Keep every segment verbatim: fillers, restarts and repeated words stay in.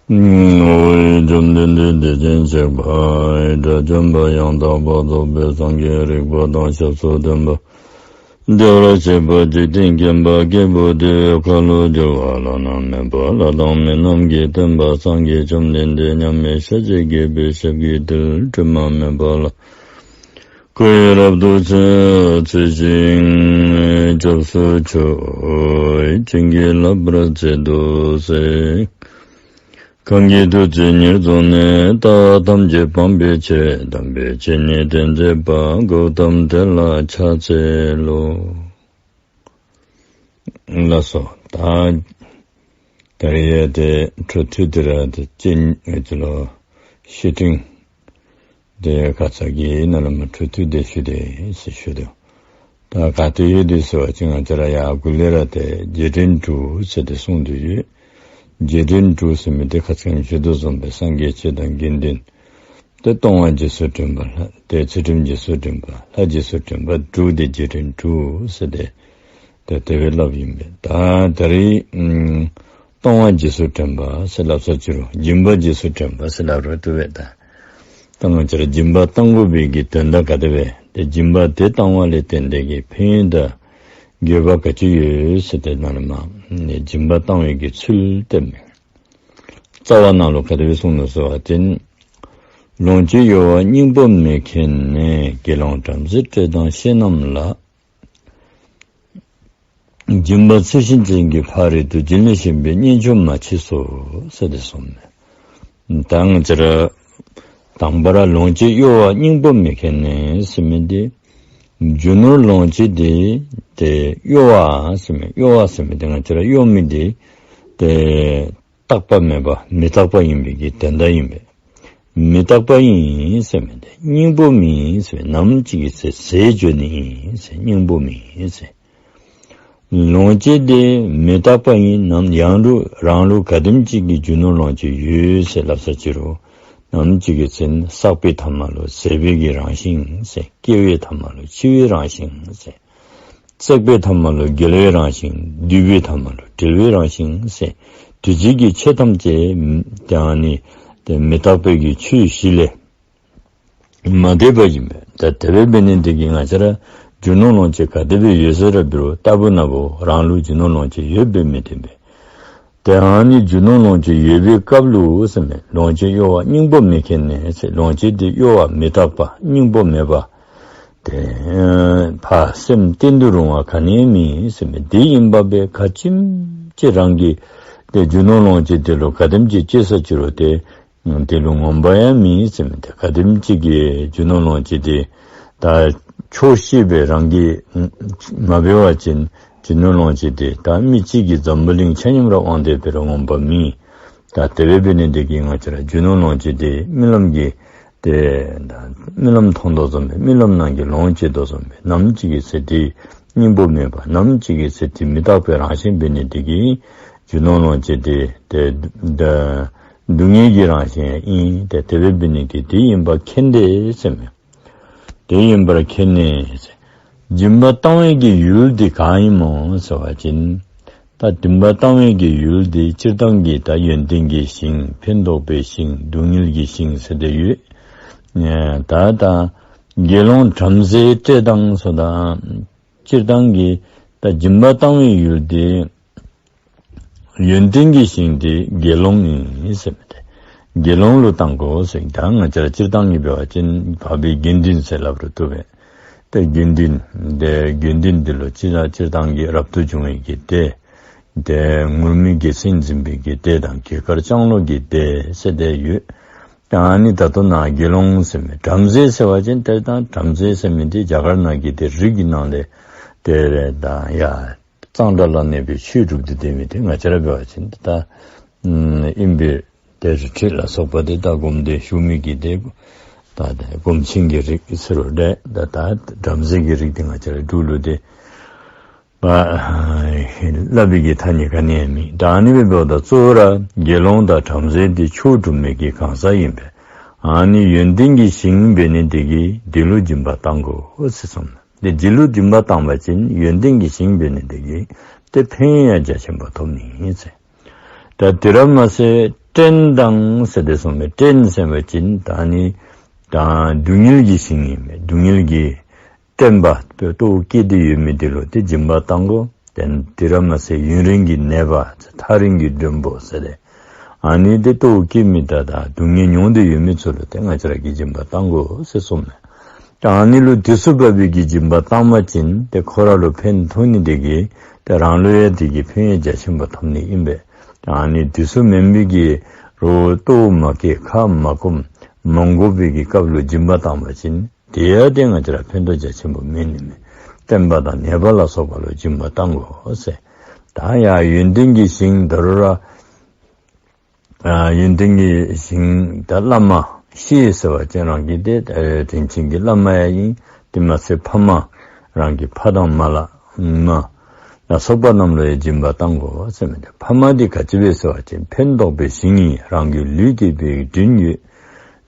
འོ་ཡེ་བཅོམ་ལྡན་འདས་བདེ་ཆེན་གཤེགས་པ་དགྲ་བཅོམ་པ་ཡང་དག་པར་རྫོགས་པའི་སངས་རྒྱས་རིག་པ་དང་ཞབས་སུ་ལྡན་པ། བདེ་བར་གཤེགས་པ་འཇིག་རྟེན་མཁྱེན་པ་སྐྱེས་བུ་འདི་ཡི་ཁ་ལོ་སྒྱུར་བ་བླ་ན་མེད་པ་ལྷ་དང་མི་རྣམས་ཀྱི་སྟོན་པ་སངས་རྒྱས་བཅོམ་ལྡན་འདས་མཉམ་མེད་ཤཱཀྱའི་དགེ་བའི་ཞབས་ཀྱི་མཐིལ་དྲི་མ་མེད་པ་ལ། སྐུ་ཡི་རབ་ཏུ་ཕྱག་འཚལ་ཞིང་སྐྱབས་སུ་མཆིའོ། བྱིན་གྱིས་བརླབ་པར་མཛད་དུ་གསོལ། གང་གིས་ཐུགས་བརྩེ་ཉེར་བཟུང་ནས། ལྟ་བ་ཐམས་ཅད་སྤང་བའི་ཕྱིར། དམ་པའི་ཆོས་ནི་སྟོན་མཛད་པ། གཽ་ཏམ་དེ་ལ་ཕྱག་འཚལ་ལོ། ལགས་སོ། ད་ད་རེས་ཡང་ཏེ་འཕྲོ་མཐུད་དེ་ར་ཏེ་སྤྱན་ཨེ་ཅི་ལོ་བཤེས་སྤྲིང་དེ་ཁ་ཙ་གི་ནང་ལུ་མར་འཕྲོ་མཐུད་དེ་ཞུ་དེས་ཟེར་ཞུ་དོ། ད་ག་ཏེ་ཡོད་དེ་ཟེར་བ་ཅིན་ང་བཅས་ར་ཡར་གུ་ལས་ར་ཏེ་རྗེས་དྲན་དྲུག་ཟེར་ཏེ་གསུངས་ཏེ་ཡོད། རྗེས་དྲན་དྲུག་ཟེར་མི་དེ་ཁ་ཙ་ཞུ་དོ་བཟུམ་སྦེ་སངས་རྒྱས་ཆོས་དང་དགེ་འདུན། ཏེ་སྟོང་པ་རྗེས་སུ་དྲན་པ་ལྷ། ཏེ་ཚུལ་ཁྲིམས་རྗེས་སུ་དྲན་པ་ལྷ། རྗེས་སུ་དྲན་པ་དྲུག་དེ་རྗེས་དྲན་དྲུག་ཟེར་ཏེ། ཏེ་དེ་སྦེ་སླབ་ཨིན་པས། ད་ད་རེས་ཨམ་སྟོང་པ་རྗེས་སུ་དྲན་པ་ཟེར་སླབ་ས་ཅི་རུང་སྦྱིན་པ་རྗེས་སུ་དྲན་པ་ཟེར་སླབ་རུང་བཏུབ་པས། ད་ད་ང་བཅས་ར་སྦྱིན་པ་གཏང་དགོ་པའི་གི་དོན་དག་ག་དེ་སྦེ། ཏེ་སྦྱིན་པ་དེ་བཏང་བ་ལས་བརྟེན་ཏེ་གི་ཕན་ཡོན་དང་དགེ་བ་ག་ཅི་ཡོད་ཟེར་ཏེ་ནཱ་ལུ་མར་སྦྱིན་པ་བཏང་བའི་གི་ཚུལ་བསྟནམ་མས། རྩ་བ་ནང་ལུ་ག་དེ་སྦེ་གསུངས་ནུག་ཟེར་བ་ཅིན། ལོངས་སྤྱོད་གཡོ་བ་སྙིང་པོ་མི་མཁྱེན་ནས། དགེ་སློང་བྲམ་ཟེ་བཀྲེས་དང་བཤེས་རྣམས་ལ། སྦྱིན་པ་ཚུལ་བཞིན་ཅན་གྱི་ཕ་རོལ་ཏུ། སྦྱིན་ལས་གཞན་པའི་གཉེན་མཆོག་མ་མཆིས་སོ། ཟེར་ཏེ་གསུངས་མས། ད་ང་བཅས་ར་དང་པ་ར་ལོངས་སྤྱོད་གཡོ་བ་སྙིང་པོ་མི་མཁྱེན་ནས་ཟེར་མི་དེ། རྒྱུ་ནོར་ལོངས་སྤྱོད་དེ་ཏེ་གཡོ་བ་ཟེར་མི་གཡོ་བ་ཟེར་མི་དེ་ང་བཅས་ར་གཡོ་མི་དེ་ཏེ་རྟག་པ་མེད་པ་མི་རྟག་པ་ཨིན་པའི་གི་དོན་དག་ཨིན་པས། མི་རྟག་པ་ཨིན་ཟེར་མི་དེ་སྙིང་པོ་མེན་ཟེར་ནམ་ཅིག་གི་ཚེ་ཟད་འགྱོ་ནི་ཨིན་ཟེར། སྙིང་པོ་མེན་ཟེར། ལོངས་སྤྱོད་དེ་མི་རྟག་པ་ཨིན། ནམ་ཡང་རུང་རང་ལུ་ག་དེམ་ཅིག་གི་རྒྱུ་ནོར་ལོངས་སྤྱོད་ཡོད་ཟེར་སླབ་ས་ཅི་རུང་ནམ་ཅིག་གི་ཚེ་བསགས་པའི་ཐ་མ་ལུ་ཟད་པའི་གི་རང་བཞིན་ཟེར། སྐྱེ་བའི་ཐ་མ་ལུ་འཆི་བའི་རང་བཞིན་ཟེར། བསྲེགས་པའི་ཐ་མ་ལུ་འགྱེལ་བའི་རང་བཞིན། བསྡུས་པའི་ཐ་མ་ལུ་འབྲལ་བའི་རང་བཞིན་ཟེར། དུས་ཅི་གི་ཆོས་ཐམས་ཅད་ཏེ་ཨ་ནི་ཏེ་མི་རྟག་པའི་གི་ཆོས་བཞི་ལས་མ་འདས་པ་ཨིན་པས། ད་དེ་སྦེ་འབད་ནི་དེ་གིས་ང་བཅས་ར་རྒྱུ་ནོར་ལོངས་སྤྱོད་ག་དེ་སྦེ་ཡོད་ཟེར་ར་འབད་རུང་རྟག་བུ་ན་བུ་རང་ལུ་རྒྱུ་ནོར་ལོངས་སྤྱོད་ཡོདཔ་སྦེ་མི་སྟོན་པས། ཏེ་ཨ་ནི་རྒྱུ་ནོར་ལོངས་སྤྱོད་ཡོད་པའི་སྐབས་ལུ་ཟེར་མས། ལོངས་སྤྱོད་གཡོ་བ་སྙིང་པོ་མི་མཁྱེན་ནས་ཟེར། ལོངས་སྤྱོད་དེ་གཡོ་བ་མི་རྟག་པ་སྙིང་པོ་མེད་པ། ཏེ་ཕར་སེམས་གཏན་དུ་རུང་བ་ག་ནི་ཡང་མེད་ཟེར་མས། དེ་ཨིན་པ་སྦེ་ག་ཅི་ཅིག་རང་གིས་ཏེ་རྒྱུ་ནོར་ལོངས་སྤྱོད་དེ་ལུ་ག་དེམ་ཅིག་སྤྱོད་ས་ཅི་རུང་ཏེ་དེ་ལུ་ངོམས་པ་ཡང་མེད་ཟེར་མས། ཏེ་ག་དེམ་ཅིག་གིས་རྒྱུ་ནོར་ལོངས་སྤྱོད་དེ་ད་ཆོག་ཤེས་སྦེ་རང་གིས་མ་འབད་བ་ཅིན་རྒྱུ་ནོར་ལོངས་སྤྱོད་དེ་ད་མི་གཅིག་གིས་འཛམ་བུ་གླིང་ཆ་མཉམ་ར་དབང་དུ་སྦེ་ར་ངོམས་པ་མེད། ད་དེ་སྦེ་འབད་ནི་དེ་གིས་ང་བཅས་ར་རྒྱུ་ནོར་ལོངས་སྤྱོད་དེ་རྨི་ལམ་གྱི་ཏེ་ད་རྨི་ལམ་མཐོང་དོ་བཟུམ་སྦེ་རྨི་ལམ་ནང་གི་ལོངས་སྤྱོད་དོ་བཟུམ་སྦེ་ནམ་ཅིག་གི་ཚེ་དེ་སྙིང་པོ་མེད་པ་ནམ་ཅིག་གི་ཚེ་དེ་མི་རྟག་པའི་རང་བཞིན་འབད་ནི་དེ་གིས་རྒྱུ་ནོར་ལོངས་སྤྱོད་དེ་ཏེ་ད་སྡུག་བསྔལ་གྱི་རང་བཞིན་ཨིན། ཏེ་དེ་སྦེ་འབད་ནི་དེ་དེ་ཨིན་པ་མཁྱེན་ཏེ་ཟེར་མས། དེ་ཨིན་པར་མཁྱེན་ནས་ཟེར། སྦྱིན་པ་བཏང་བའི་གི་ཡུལ་དེ་གང་ཨིན་མོ་ཟེར་བ་ཅིན་ད་སྦྱིན་པ་བཏང་བའི་གི་ཡུལ་དེ་སྤྱིར་བཏང་གི་ད་ཡོན་ཏན་གྱི་ཞིང་ཕན་འདོགས་པའི་ཞིང་སྡུག་བསྔལ་གྱི་ཞིང་ཟེར་ཏེ་ཡོད། ད་ད་དགེ་སློང་བྲམ་ཟེ་བཀྲེས་དང་ཟེརཝ་ད་སྤྱིར་བཏང་གི་ད་སྦྱིན་པ་བཏང་བའི་ཡུལ་དེ་ཡོན་ཏན་གྱི་ཞིང་དེ་དགེ་སློང་ཨིན་ཟེར་མས། ཏེ་དགེ་སློང་ལུ་བཏང་དགོ་ཟེར། ད་ང་བཅས་ར་སྤྱིར་བཏང་གི་འབད་བ་ཅིན་འཕགས་པའི་དགེ་འདུན་ཟེར་སླབ་རུང་བཏུབ་པས། ཏེ་དགེ་འདུན་དེ་དགེ་འདུན་དེ་ལུ་སྤྱིར་སྤྱིར་བཏང་གི་རབ་ཏུ་བྱུང་བའི་གི་སྡེ། ཏེ་ངུར་སྨྲིག་གི་སེམས་འཛིན་པའི་གི་སྡེ་དང་གོས་དཀར་ལྕང་ལོ་གི་སྡེ་ཟེར་ཏེ་ཡོད། ད་ཨ་ནི་ད་ལྟོ་ནཱ་དགེ་སློང་ཟེར་མི་བྲམ་ཟེ་ཟེར་བ་ཅིན་ཏེ་ད་བྲམ་ཟེ་ཟེར་མི་དེ་རྒྱ་གར་ནང་གི་ཏེ་རིགས་ཀྱི་ནང་ལས་ཏེ་རེ་ད་ཡ་གཙང་སྦྲ་ལ་གནས་པའི་ཆོས་སྒྲུབ་སྟེ་སྡོད་མི་དེ་ང་བཅས་ར་འབད་བ་ཅིན་ད་ཨིན་པས། ཏེ་རི་ཁྲོད་ལ་སོགས་པ་དེ་ད་སྒོམ་སྡེ་ཞུ་མི་གི་དེ་ད་ཏེ་སྒོམ་ཆེན་གྱི་རིགས་ཟེར་རུང་འདྲ། ད་ད་བྲམ་ཟེ་གི་རིགས་དེ་ང་བཅས་ར་འབྲུག་ལུ་དེ་པ་སླབ་པའི་གི་ཐ་སྙད་ག་ནི་ཡང་མེད། ད་ཨ་ནི་སྦེ་འབདཝ་ད་གཙོ་བོ་ར་དགེ་སློང་དང་བྲམ་ཟེ་དེ་ཆོས་སྒྲུབ་མི་གི་གང་ཟག་ཨིན་པས། ཨ་ནི་ཡོན་ཏན་གྱི་ཞིང་འབད་ནི་དེ་གིས་དེ་ལུ་སྦྱིན་པ་བཏང་དགོ་ཟེར་གསུངས། ཏེ་དེ་ལུ་སྦྱིན་པ་བཏང་བ་ཅིན་ཡོན་ཏན་གྱི་ཞིང་འབད་ནི་དེ་གིས་ཏེ་ཕན་ཡོན་ཡང་རྒྱ་ཆེན་པོ་ཐོབ་ནི་ཨིན་ཟེར། ད་དེ་ར་མ་ཚད་ བཀྲེན་དང་ཟེར་ཏེ་གསུངས་མས། བཀྲེན་ཟེར་བ་ཅིན་ད་ནི་ད་སྡུག་བསྔལ་གྱི་ཞིང་ཨིན་མས། སྡུག་བསྔལ་གྱི་བཀྲེན་པ་ལྟོཝ་བཀྱེས་ཏེ་ཡོད་མི་དེ་ལུ་ཏེ་སྦྱིན་པ་བཏང་དགོ། དེ་དེ་ར་མ་ཚད་ཡུན་རིང་གི་ནད་པ་ཐག་རིང་གི་མགྲོན་པོ་ཟེར་ཏེ་ཨ་ནི་ཏེ་ལྟོཝ་བཀྱེས་མི་དང་ད་སྡུག་བསྔལ་མྱོང་སྟེ་ཡོད་མི་ཚུ་ལུ་ཏེ་ང་བཅས་ར་གིས་སྦྱིན་པ་བཏང་དགོ་ཟེར་གསུངས་མས། ཨ་ནི་ལུ་དུས་སུ་བབ་པའི་གི་སྦྱིན་པ་བཏང་བ་ཅིན་ཏེ་ཁོ་ར་ལུ་ཕན་ཐོགས་ནི་དེ་གིས་ཏེ་རང་ལུ་ཡང་དེ་གིས་ཕན་ཡོན་རྒྱ་ཆེན་པོ་ཐོབ་ནི་ཨིན་པས། ཨ་ནི་དུས་སུ་མེན་པའི་གི་རོགས་ལྟོཝ་མ་བཀྱེས་ཁ་མ་སྐོམ་མ་དགོ་པའི་གི་སྐབས་ལུ་སྦྱིན་པ་བཏང་བ་ཅིན་དེ་ཡང་ཏེ་ང་བཅས་ར་ཕན་ཐོགས་རྒྱ་ཆེན་པོ་མེད་ནི་མས། བཀྲེན་པ་དང་ནད་པ་ལ་སོགས་པ་ལུ་སྦྱིན་པ་བཏང་དགོ་ཟེར། ད་ཡང་ཡོན་ཏན་གྱི་ཞིང་ད་རུང་ར་ཨ་ཡོན་ཏན་གྱི་ཞིང་ད་བླ་མ་ཤེས་ཟེར་བ་ཅིན་རང་གི་ཏེ་ཨེ་དྲིན་ཅན་གྱི་བླ་མ་ཡང་ཨིན། དེ་མ་ཚད་ཕ་མ་རང་གི་ཕ་དང་མ་ལ་མ་ལ་སོགས་པ་རྣམས་ལུ་ཡང་སྦྱིན་པ་བཏང་དགོ་ཟེར་མི་འདི་ཕ་མ་འདི་ག་ཅི་སྦེ་ཟེར་བ་ཅིན་ཕན་འདོགས་པའི་ཞིང་ཨིན། རང་གི་ལུས་བསྐྱེད་པའི་དྲིན་ཡོད།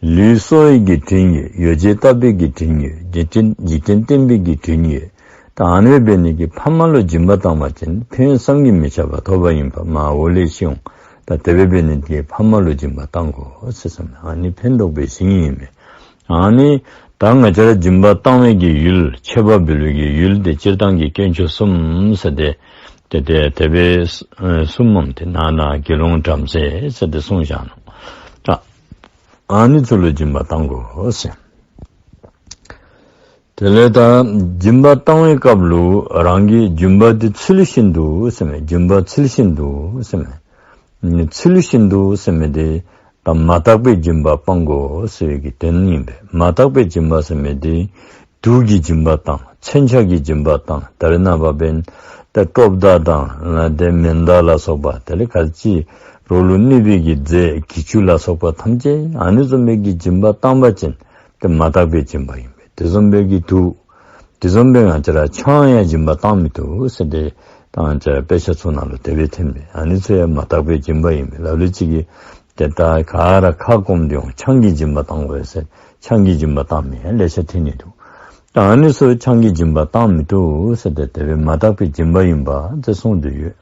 ལུས་གསོ་བའི་གི་དྲིན་ཡོད། ཡོ་བྱད་བཏབ་པའི་གི་དྲིན་ཡོད། འཇིག་རྟེན་འཇིག་རྟེན་བསྟན་པའི་གི་དྲིན་ཡོད། ད་ཨ་ནི་སྦེ་འབད་ནི་གི་ཕ་མ་ལུ་སྦྱིན་པ་བཏང་བ་ཅིན་ཕན་ཡོན་བསམ་གྱིས་མི་ཁྱབ་པ་ཐོབ་པ་ཨིན་པས། མ་འོ་ལེ་ཤི་འོང་། ད་དེ་སྦེ་འབད་ནི་གི་ཕ་མ་ལུ་སྦྱིན་པ་བཏང་དགོ་ཟེར་གསུངས་མས། ཨ་ནི་ཕན་འདོགས་པའི་ཞིང་ཨིན་མས། ཨ་ནི་ད་ང་བཅས་ར་སྦྱིན་པ་བཏང་བའི་གི་ཡུལ་མཆོད་པ་འབུལ་བའི་གི་ཡུལ་དེ་སྤྱིར་བཏང་གི་དཀོན་མཆོག་གསུམ་ཟེར་ཏེ་ཏེ་ཏེ་དེ་སྦེ་གསུངམ་མས། ཏེ་ནང་ན་དགེ་སློང་བྲམ་ཟེ་ཟེར་ཏེ་གསུངས་བཞག་ནུག། ད་ཨ་ནི་ཚུ་ལུ་སྦྱིན་པ་བཏང་དགོ་ཟེར། དེ་ལས་ད་སྦྱིན་པ་བཏང་བའི་སྐབས་ལུ་རང་གི་སྦྱིན་པ་འདི་ཚུལ་བཞིན་དུ་ཟེར་མི་སྦྱིན་པ་ཚུལ་བཞིན་དུ་ཟེར་མི་ཚུལ་བཞིན་དུ་ཟེར་མི་འདི་ད་མ་དག་པའི་སྦྱིན་པ་སྤང་དགོ་ཟེར་བའི་གི་དོན་ཨིན་པས། མ་དག་པའི་སྦྱིན་པ་ཟེར་མི་འདི་དུག་གི་སྦྱིན་པ་བཏང་། མཚོན་ཆ་གི་སྦྱིན་པ་བཏང་། ད་རེས་ནངས་པ་འབདན་ད་ཀྲོབ་མདའ་དང་ལ་དེ་མེ་མདའ་ལ་སོགས་པ་དེ་ལས་ག་ཅི་རོགས་ལུ་གནོད་པའི་གི་རྫས་གྱི་ཅུ་ལ་སོགས་པ་ཐམས་ཅད་ཨ་ནི་བཟུམ་མའི་གི་སྦྱིན་པ་བཏང་བ་ཅིན་དེ་མ་དག་པའི་སྦྱིན་པ་ཨིན་པས། དེ་བཟུམ་མའི་གི་དུག་དེ་བཟུམ་མའི་ང་བཅས་ར་ཆང་ཡང་སྦྱིན་པ་བཏང་མི་བཏུབ་ཟེར་ཏེ་ད་ང་བཅས་ར་དཔེ་ཆ་ཚུ་ནང་ལུ་དེ་སྦེ་ཐོན་པས། ཨ་ནི་ཚུ་ཡང་མ་དག་པའི་སྦྱིན་པ་ཨིན་པས། ལ་ལུ་ཅིག་གིས་ཏེ་ད་ག་ར་ཁ་སྐོམ་སྟེ་འོང་ཆང་གི་སྦྱིན་པ་བཏང་དགོ་ཟེར་ཆང་གི་སྦྱིན་པ་བཏང་མི་ཡང་ལེ་ཤ་ཐོན་ནི་འདུག། ད་ཨ་ནི་ཚུ་ཆང་གི་སྦྱིན་པ་བཏང་མི་བཏུབ་ཟེར་ཏེ་དེ་སྦེ་མ་དག་པའི་སྦྱིན་པ་ཨིན་པ་ཟེར་གསུངས་ཏེ་ཡོད།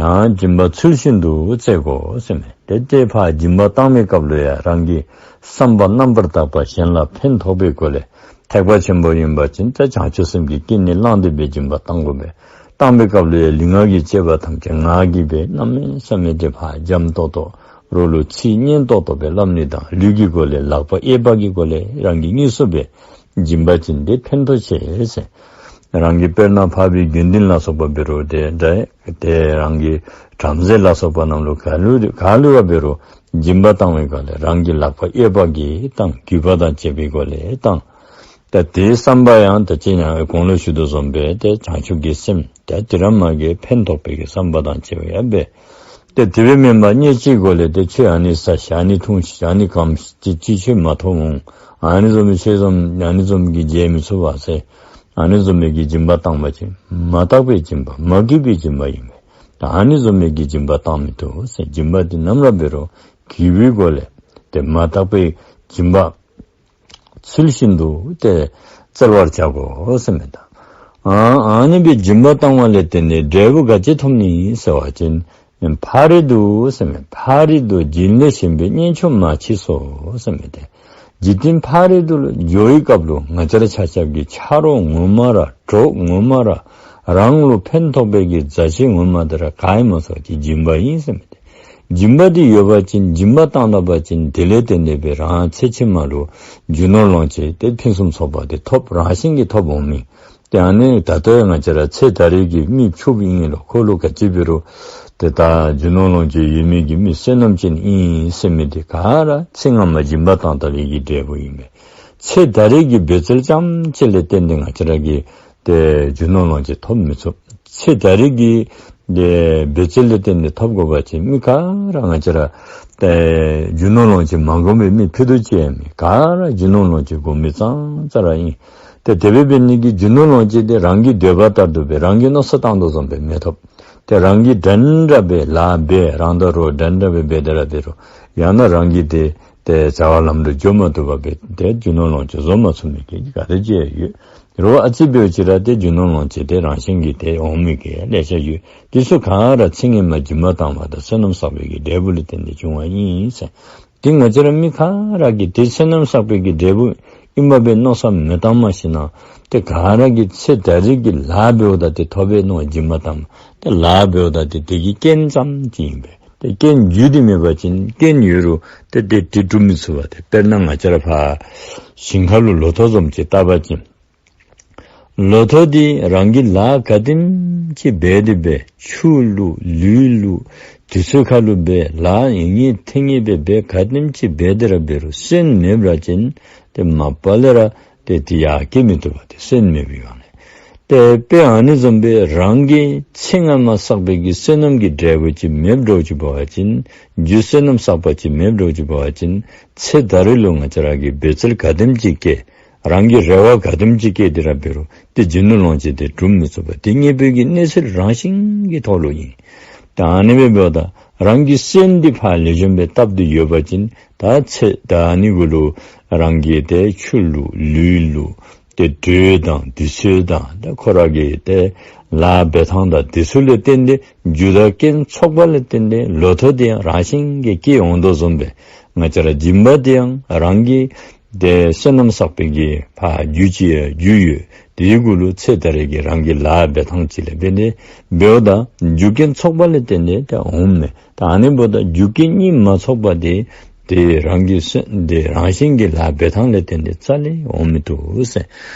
ཡང་སྦྱིན་པ་ཚུལ་བཞིན་དུ་བཙལ་དགོ་ཟེར་མས། ཏེ་ཏེ་ཕར་སྦྱིན་པ་བཏང་བའི་སྐབས་ལུ་ཡང་རང་གི་བསམ་པ་རྣམ་པར་དག་པ་གཞན་ལ་ཕན་ཐོགས་པའི་སྒོ་ལས་ཐེག་པ་ཆེན་པོ་ཨིན་པ་ཅིན་ད་བྱང་ཆུབ་སེམས་ཀྱི་སྐྱེ་གནས་བླངས་ཏེ་སྦེ་སྦྱིན་པ་བཏང་དགོ་པས། བཏང་བའི་སྐབས་ལུ་ཡང་ལུས་ངག་གི་སྤྱོད་པ་ཐམས་ཅད་ངག་གིས་སྦེ་གནམ་མེད་ས་མེད་ཏེ་ཕར་འཇམ་ཏོག་ཏོ་རོགས་ལུ་ཚིག་སྙན་ཏོག་ཏོ་སྦེ་སླབ་ནི་དང་ལུས་ཀྱི་སྒོ་ལས་ལག་པ་གཡས་པ་གི་སྒོ་ལས་རང་གིས་དངོས་སུ་སྦེ་སྦྱིན་པ་ཅིན་དེ་ཕན་ཐོགས་ཆེ་ཟེར། རང་གི་དཔེར་ན་འཕགས་པའི་དགེ་འདུན་ལ་སོགས་པ་འབད་རུང་དེ་འདྲ་དེ་རང་གི་བྲམ་ཟེ་ལ་སོགས་པ་རྣམས་ལུ་ག་ལུ་ག་ལུ་འབད་རུང་སྦྱིན་པ་བཏང་བའི་སྒོ་ལས་རང་གི་ལག་པ་གཡས་པ་གིས་བཏང་། གུས་པ་དང་བཅས་པའི་སྒོ་ལས་བཏང་། ད་དེའི་བསམ་པ་ཡང་ད་ཅི་ཡང་གོང་ལུ་ཞུ་དོ་བཟུམ་སྦེ་ཏེ་བྱང་ཆུབ་ཀྱི་སེམས་ད་དེ་ར་མ་གི་ཕན་ཐོགས་པའི་གི་བསམ་པ་དང་བཅས་པ་ཡང་འབད། ཏེ་དེ་སྦེ་མེན་པར་ཉེས་ཅན་གྱི་སྒོ་ལས་ཏེ་ཁྱོད་ཨ་ནི་ཟ་ཤིག་ཨ་ནི་འཐུང་ཤིག་ཨ་ནི་གམ་ཤིག་ཅིག་ཁྱོད་མ་ཐོབ་འོང་། ཨ་ནི་བཟུམ་མའི་ཆོས་བཟུམ་ཨ་ནི་བཟུམ་གྱི་མཇལ་མི་ཚུགས་པས་ཟེར་ཨ་ནི་བཟུམ་མའི་གི་སྦྱིན་པ་བཏང་བ་ཅིན་མ་དག་པའི་སྦྱིན་པ་མ་གུས་པའི་སྦྱིན་པ་ཨིན་པས། ད་ཨ་ནི་བཟུམ་མའི་གི་སྦྱིན་པ་བཏང་མི་བཏུབ་ཟེར། སྦྱིན་པ་འདི་ནམ་ར་འབད་རུང་གུས་པའི་སྒོ་ལས་ཏེ་མ་དག་པའི་སྦྱིན་པ་ཚུལ་བཞིན་དུ་ཏེ་བཙལ་བར་བྱ་དགོ་ཟེར་མས། ད་ཨ་ཨ་ནི་སྦེ་སྦྱིན་པ་བཏང་བ་ལས་བརྟེན་ནས་འབྲས་བུ་ག་ཅི་ཐོབ་ནི་ཟེར་བ་ཅིན་ཕ་རོལ་ཏུ་ཟེར་མས། ཕ་རོལ་ཏུ་སྦྱིན་ལས་གཞན་པའི་གཉེན་མཆོག་མ་མཆིས་སོ་ཟེར་མས། ཏེ་འཇིག་རྟེན་ཕ་རོལ་ཏུ་ལུ་འགྱོ་བའི་སྐབས་ལུ་ང་བཅས་ར་ཆ་ཁྱབ་ཀྱི་ཆ་རོགས་ངོ་མ་ར་གྲོགས་ངོ་མ་ར་རང་ལུ་ཕན་ཐོགས་པའི་གི་མཛའ་བཤེས་ངོ་མ་དེ་ར་ག་ཨིན་མས་ཟེར་བ་ཅིན་སྦྱིན་པ་ཨིན་ཟེར་མས། ཏེ་སྦྱིན་པ་འདི་ཡོད་པ་ཅིན་སྦྱིན་པ་བཏང་ད་པ་ཅིན་དེ་ལས་བརྟེན་ཏེ་སྦེ་རང་ཚེ་ཕྱི་མ་ལུ་རྒྱུ་ནོར་ལོངས་སྤྱོད་དེ་ཕུན་སུམ་ཚོགས་པ་དེ་ཐོབ་རང་བཞིན་གྱིས་ཐོབ་འོང་མི། ཏེ་ཨ་ནི་ད་ལྟོ་ང་བཅས་ར་ཚེ་ད་རེས་ཀྱི་མི་ཕྱུགཔོ་ཨིན་རུང་ཁོ་ལུ་ག་ཅི་འབད་རུང་ཏེ་ད་རྒྱུ་ནོར་ལོངས་སྤྱོད་ཡོད་མི་གི་མི་བསོད་ནམས་ཅན་ཨིན་ཟེར་མི་དེ་ག་ར་ཚེ་སྔ་མ་སྦྱིན་པ་བཏང་ད་པའི་གི་འབྲས་བུ་ཨིན་པས། ཚེ་ད་རེས་ཀྱི་འབད་རྩོལ་རྐྱངམ་གཅིག་ལས་བརྟེན་ཏེ་ང་བཅས་ར་གིས་ཏེ་རྒྱུ་ནོར་ལོངས་སྤྱོད་ཐོབ་མི་ཚུགས། ཚེ་ད་རེས་ཀྱི་ཏེ་འབད་རྩོལ་ལས་བརྟེན་ཏེ་ཐོབ་དགོ་པ་ཅིན་མི་ག་ར་ང་བཅས་ར་ཏེ་རྒྱུ་ནོར་ལོངས་སྤྱོད་མ་དགོ་པའི་མི་ཕུད་རྡོག་གཅིག་ཡང་མེད། ག་ར་རྒྱུ་ནོར་ལོངས་སྤྱོད་དགོ་མི་ཙང་ཙ་ར་ཨིན། ཏེ་དེ་སྦེ་འབད་ནི་གི་རྒྱུ་ནོར་ལོངས་སྤྱོད་དེ་རང་གི་འདོད་པ་ལྟར་དུ་སྦེ་རང་གི་མནོ་བསམ་བཏང་དོ་བཟུམ་སྦེ་མི་ཐོབ། ཏེ་རང་གིས་འདྲན་འདྲ་སྦེ་ལཱ་འབད་རང་དང་རོགས་འདྲན་འདྲ་སྦེ་འབད་དེ་ར་འབད་རུང་ཡང་ན་རང་གིས་ཏེ་ཏེ་བྱ་བ་ལམ་དུ་འགྱོ་མ་བཏུབ་པར་སྦེ་ཏེ་རྒྱུ་ནོར་ལོངས་སྤྱོད་བཟོ་མ་ཚུགས་མི་གི་ག་དེ་ཅིག་ཡོད། རོགས་ཨ་ཙི་འབདཝ་ཅིག་ར་ཏེ་རྒྱུ་ནོར་ལོངས་སྤྱོད་དེ་རང་བཞིན་གྱིས་ཏེ་འོང་མི་གི་ལེ་ཤ་ཡོད། དེ་ཚུ་ག་ར་ཚེ་སྔོན་མ་སྦྱིན་པ་བཏང་བ་དང་བསོད་ནམས་བསགས་པའི་གི་འབྲས་བུ་ལས་བརྟེན་ཏེ་བྱུང་བ་ཨིན་ཟེར། ཏེ་ང་བཅས་ར་མི་ག་ར་གིས་ཏེ་བསོད་ནམས་བསགས་པའི་གི་འབྲས་བུ་ཨིན་པ་སྦེ་མནོ་བསམ་མི་བཏང་མ་ཤེས་ན། ཏེ་ག་ར་གིས་ཚེ་ད་རེས་ཀྱི་ལཱ་འབདཝ་ད་ཏེ་ཐོབ་པས་མནོ་སྦྱིན་པ་བཏངམ། ཏེ་ལཱ་འབདཝ་ད་ཏེ་དེ་གི་རྐྱེན་ཙམ་ཅིག་ཨིན་པས། ཏེ་རྐྱེན་རྒྱུ་དེ་མེད་པ་ཅིན་རྐྱེན་ཡོད་རུང་ཏེ་དེ་དེ་སྒྲུབ་མི་ཚུགས་པས། ཏེ་དཔེར་ན་ང་བཅས་ར་ཕར་ཞིང་ཁ་ལུ་ལོ་ཐོག་བཟུམ་ཅིག་བལྟ་བ་ཅིན། ལོ་ཐོག་འདི་རང་གིས་ལཱ་ག་དེམ་ཅིག་འབད་དེ་འབད་ཆུ་བླུག་ལུད་བླུག་དུས་ཚོད་ཁ་ལུ་འབད་ལཱ་ཡིན་ངེས་ཐེངས་ངེས་འབད་འབད་ག་དེམ་ཅིག་འབད་དེ་ར་འབད་རུང་སོན་མེད་པ་ཅིན་ཏེ་མ་པ་ལས་ར་ཏེ་དེ་ཡར་སྐྱེ་མི་བཏུབ་པས། ཏེ་སོན་མེད་པའི་སྒང་ལས། ཏེ་དཔེ་ཨ་ནི་བཟུམ་སྦེ་རང་གིས་ཚེ་སྔ་མ་བསགས་པའི་གི་བསོད་ནམས་ཀྱི་འབྲས་བུ་ཅིག་མེདཔ་འདྲཝ་ཅིག་འབད་བ་ཅིན་རྒྱུ་བསོད་ནམས་བསགས་པ་ཅིག་མེདཔ་འདྲཝ་ཅིག་འབད་བ་ཅིན་ཚེ་ད་རེས་ལུ་ང་བཅས་ར་གིས་འབད་རྩོལ་ག་དེམ་ཅིག་བསྐྱེད། རང་གི་རེ་བ་ག་དེམ་ཅིག་བསྐྱེད་དེ་ར་འབད་རུང་ཏེ་རྒྱུ་ནོར་ལོངས་སྤྱོད་དེ་སྒྲུབ་མི་ཚུགས་པས། ཏེ་དངོས་པོའི་གི་གནས་ཚུལ་རང་བཞིན་གྱི་ཐོག་ལུ་ཨིན། ད་ཨ་ནི་སྦེ་འབདཝ་ད་རང་གི་སོན་འདི་ཕར་ལེགས་ཤོམ་སྦེ་བཏབ་སྟེ་ཡོད་པ་ཅིན་ད་ཚེ་ད་ཨ་ནི་གུ་ལུ་རང་གིས་ཏེ་ཆུ་བླུག་ལུད་བླུག་ཏེ་དྲོད་དང་དུས་ཚོད་དང་ཏེ་ཁོ་ར་གི་ཏེ་ལཱ་འབད་ཐངས་དང་དེ་ཚུ་ལས་བརྟེན་ཏེ་རྒྱུ་དང་རྐྱེན་ཚོགས་པ་ལས་བརྟེན་ཏེ་ལོ་ཐོག་དེ་ཡང་རང་བཞིན་གྱིས་སྐྱེ་འོང་དོ་བཟུམ་སྦེ་ང་བཅས་ར་སྦྱིན་པ་དེ་ཡང་རང་གིས་ཏེ་བསོད་ནམས་བསགས་པའི་གི་ཕར་རྒྱུ་ཅིག་ཡང་རྒྱུ་ཡོད། དེའི་གུ་ལུ་ཚེ་ད་རེས་ཀྱི་རང་གི་ལཱ་འབད་ཐངས་ཅིག་ལས་འབད་ནི་འབདཝ་ད་རྒྱུ་རྐྱེན་ཚོགས་པ་ལས་བརྟེན་ཏེ་ཏེ་འོངམ་མས། ད་ཨ་ནི་འབདཝ་ད་རྒྱུ་རྐྱེན་གཉིས་མ་ཚོགས་པ་དེ་ཏེ་རང་གི་སོན་ཏེ་རང་བཞིན་གྱི་ལཱ་འབད་ཐངས་ལས་བརྟེན་ཏེ་རྩ་ལས་འོང་མི་བཏུབ་ཟེར།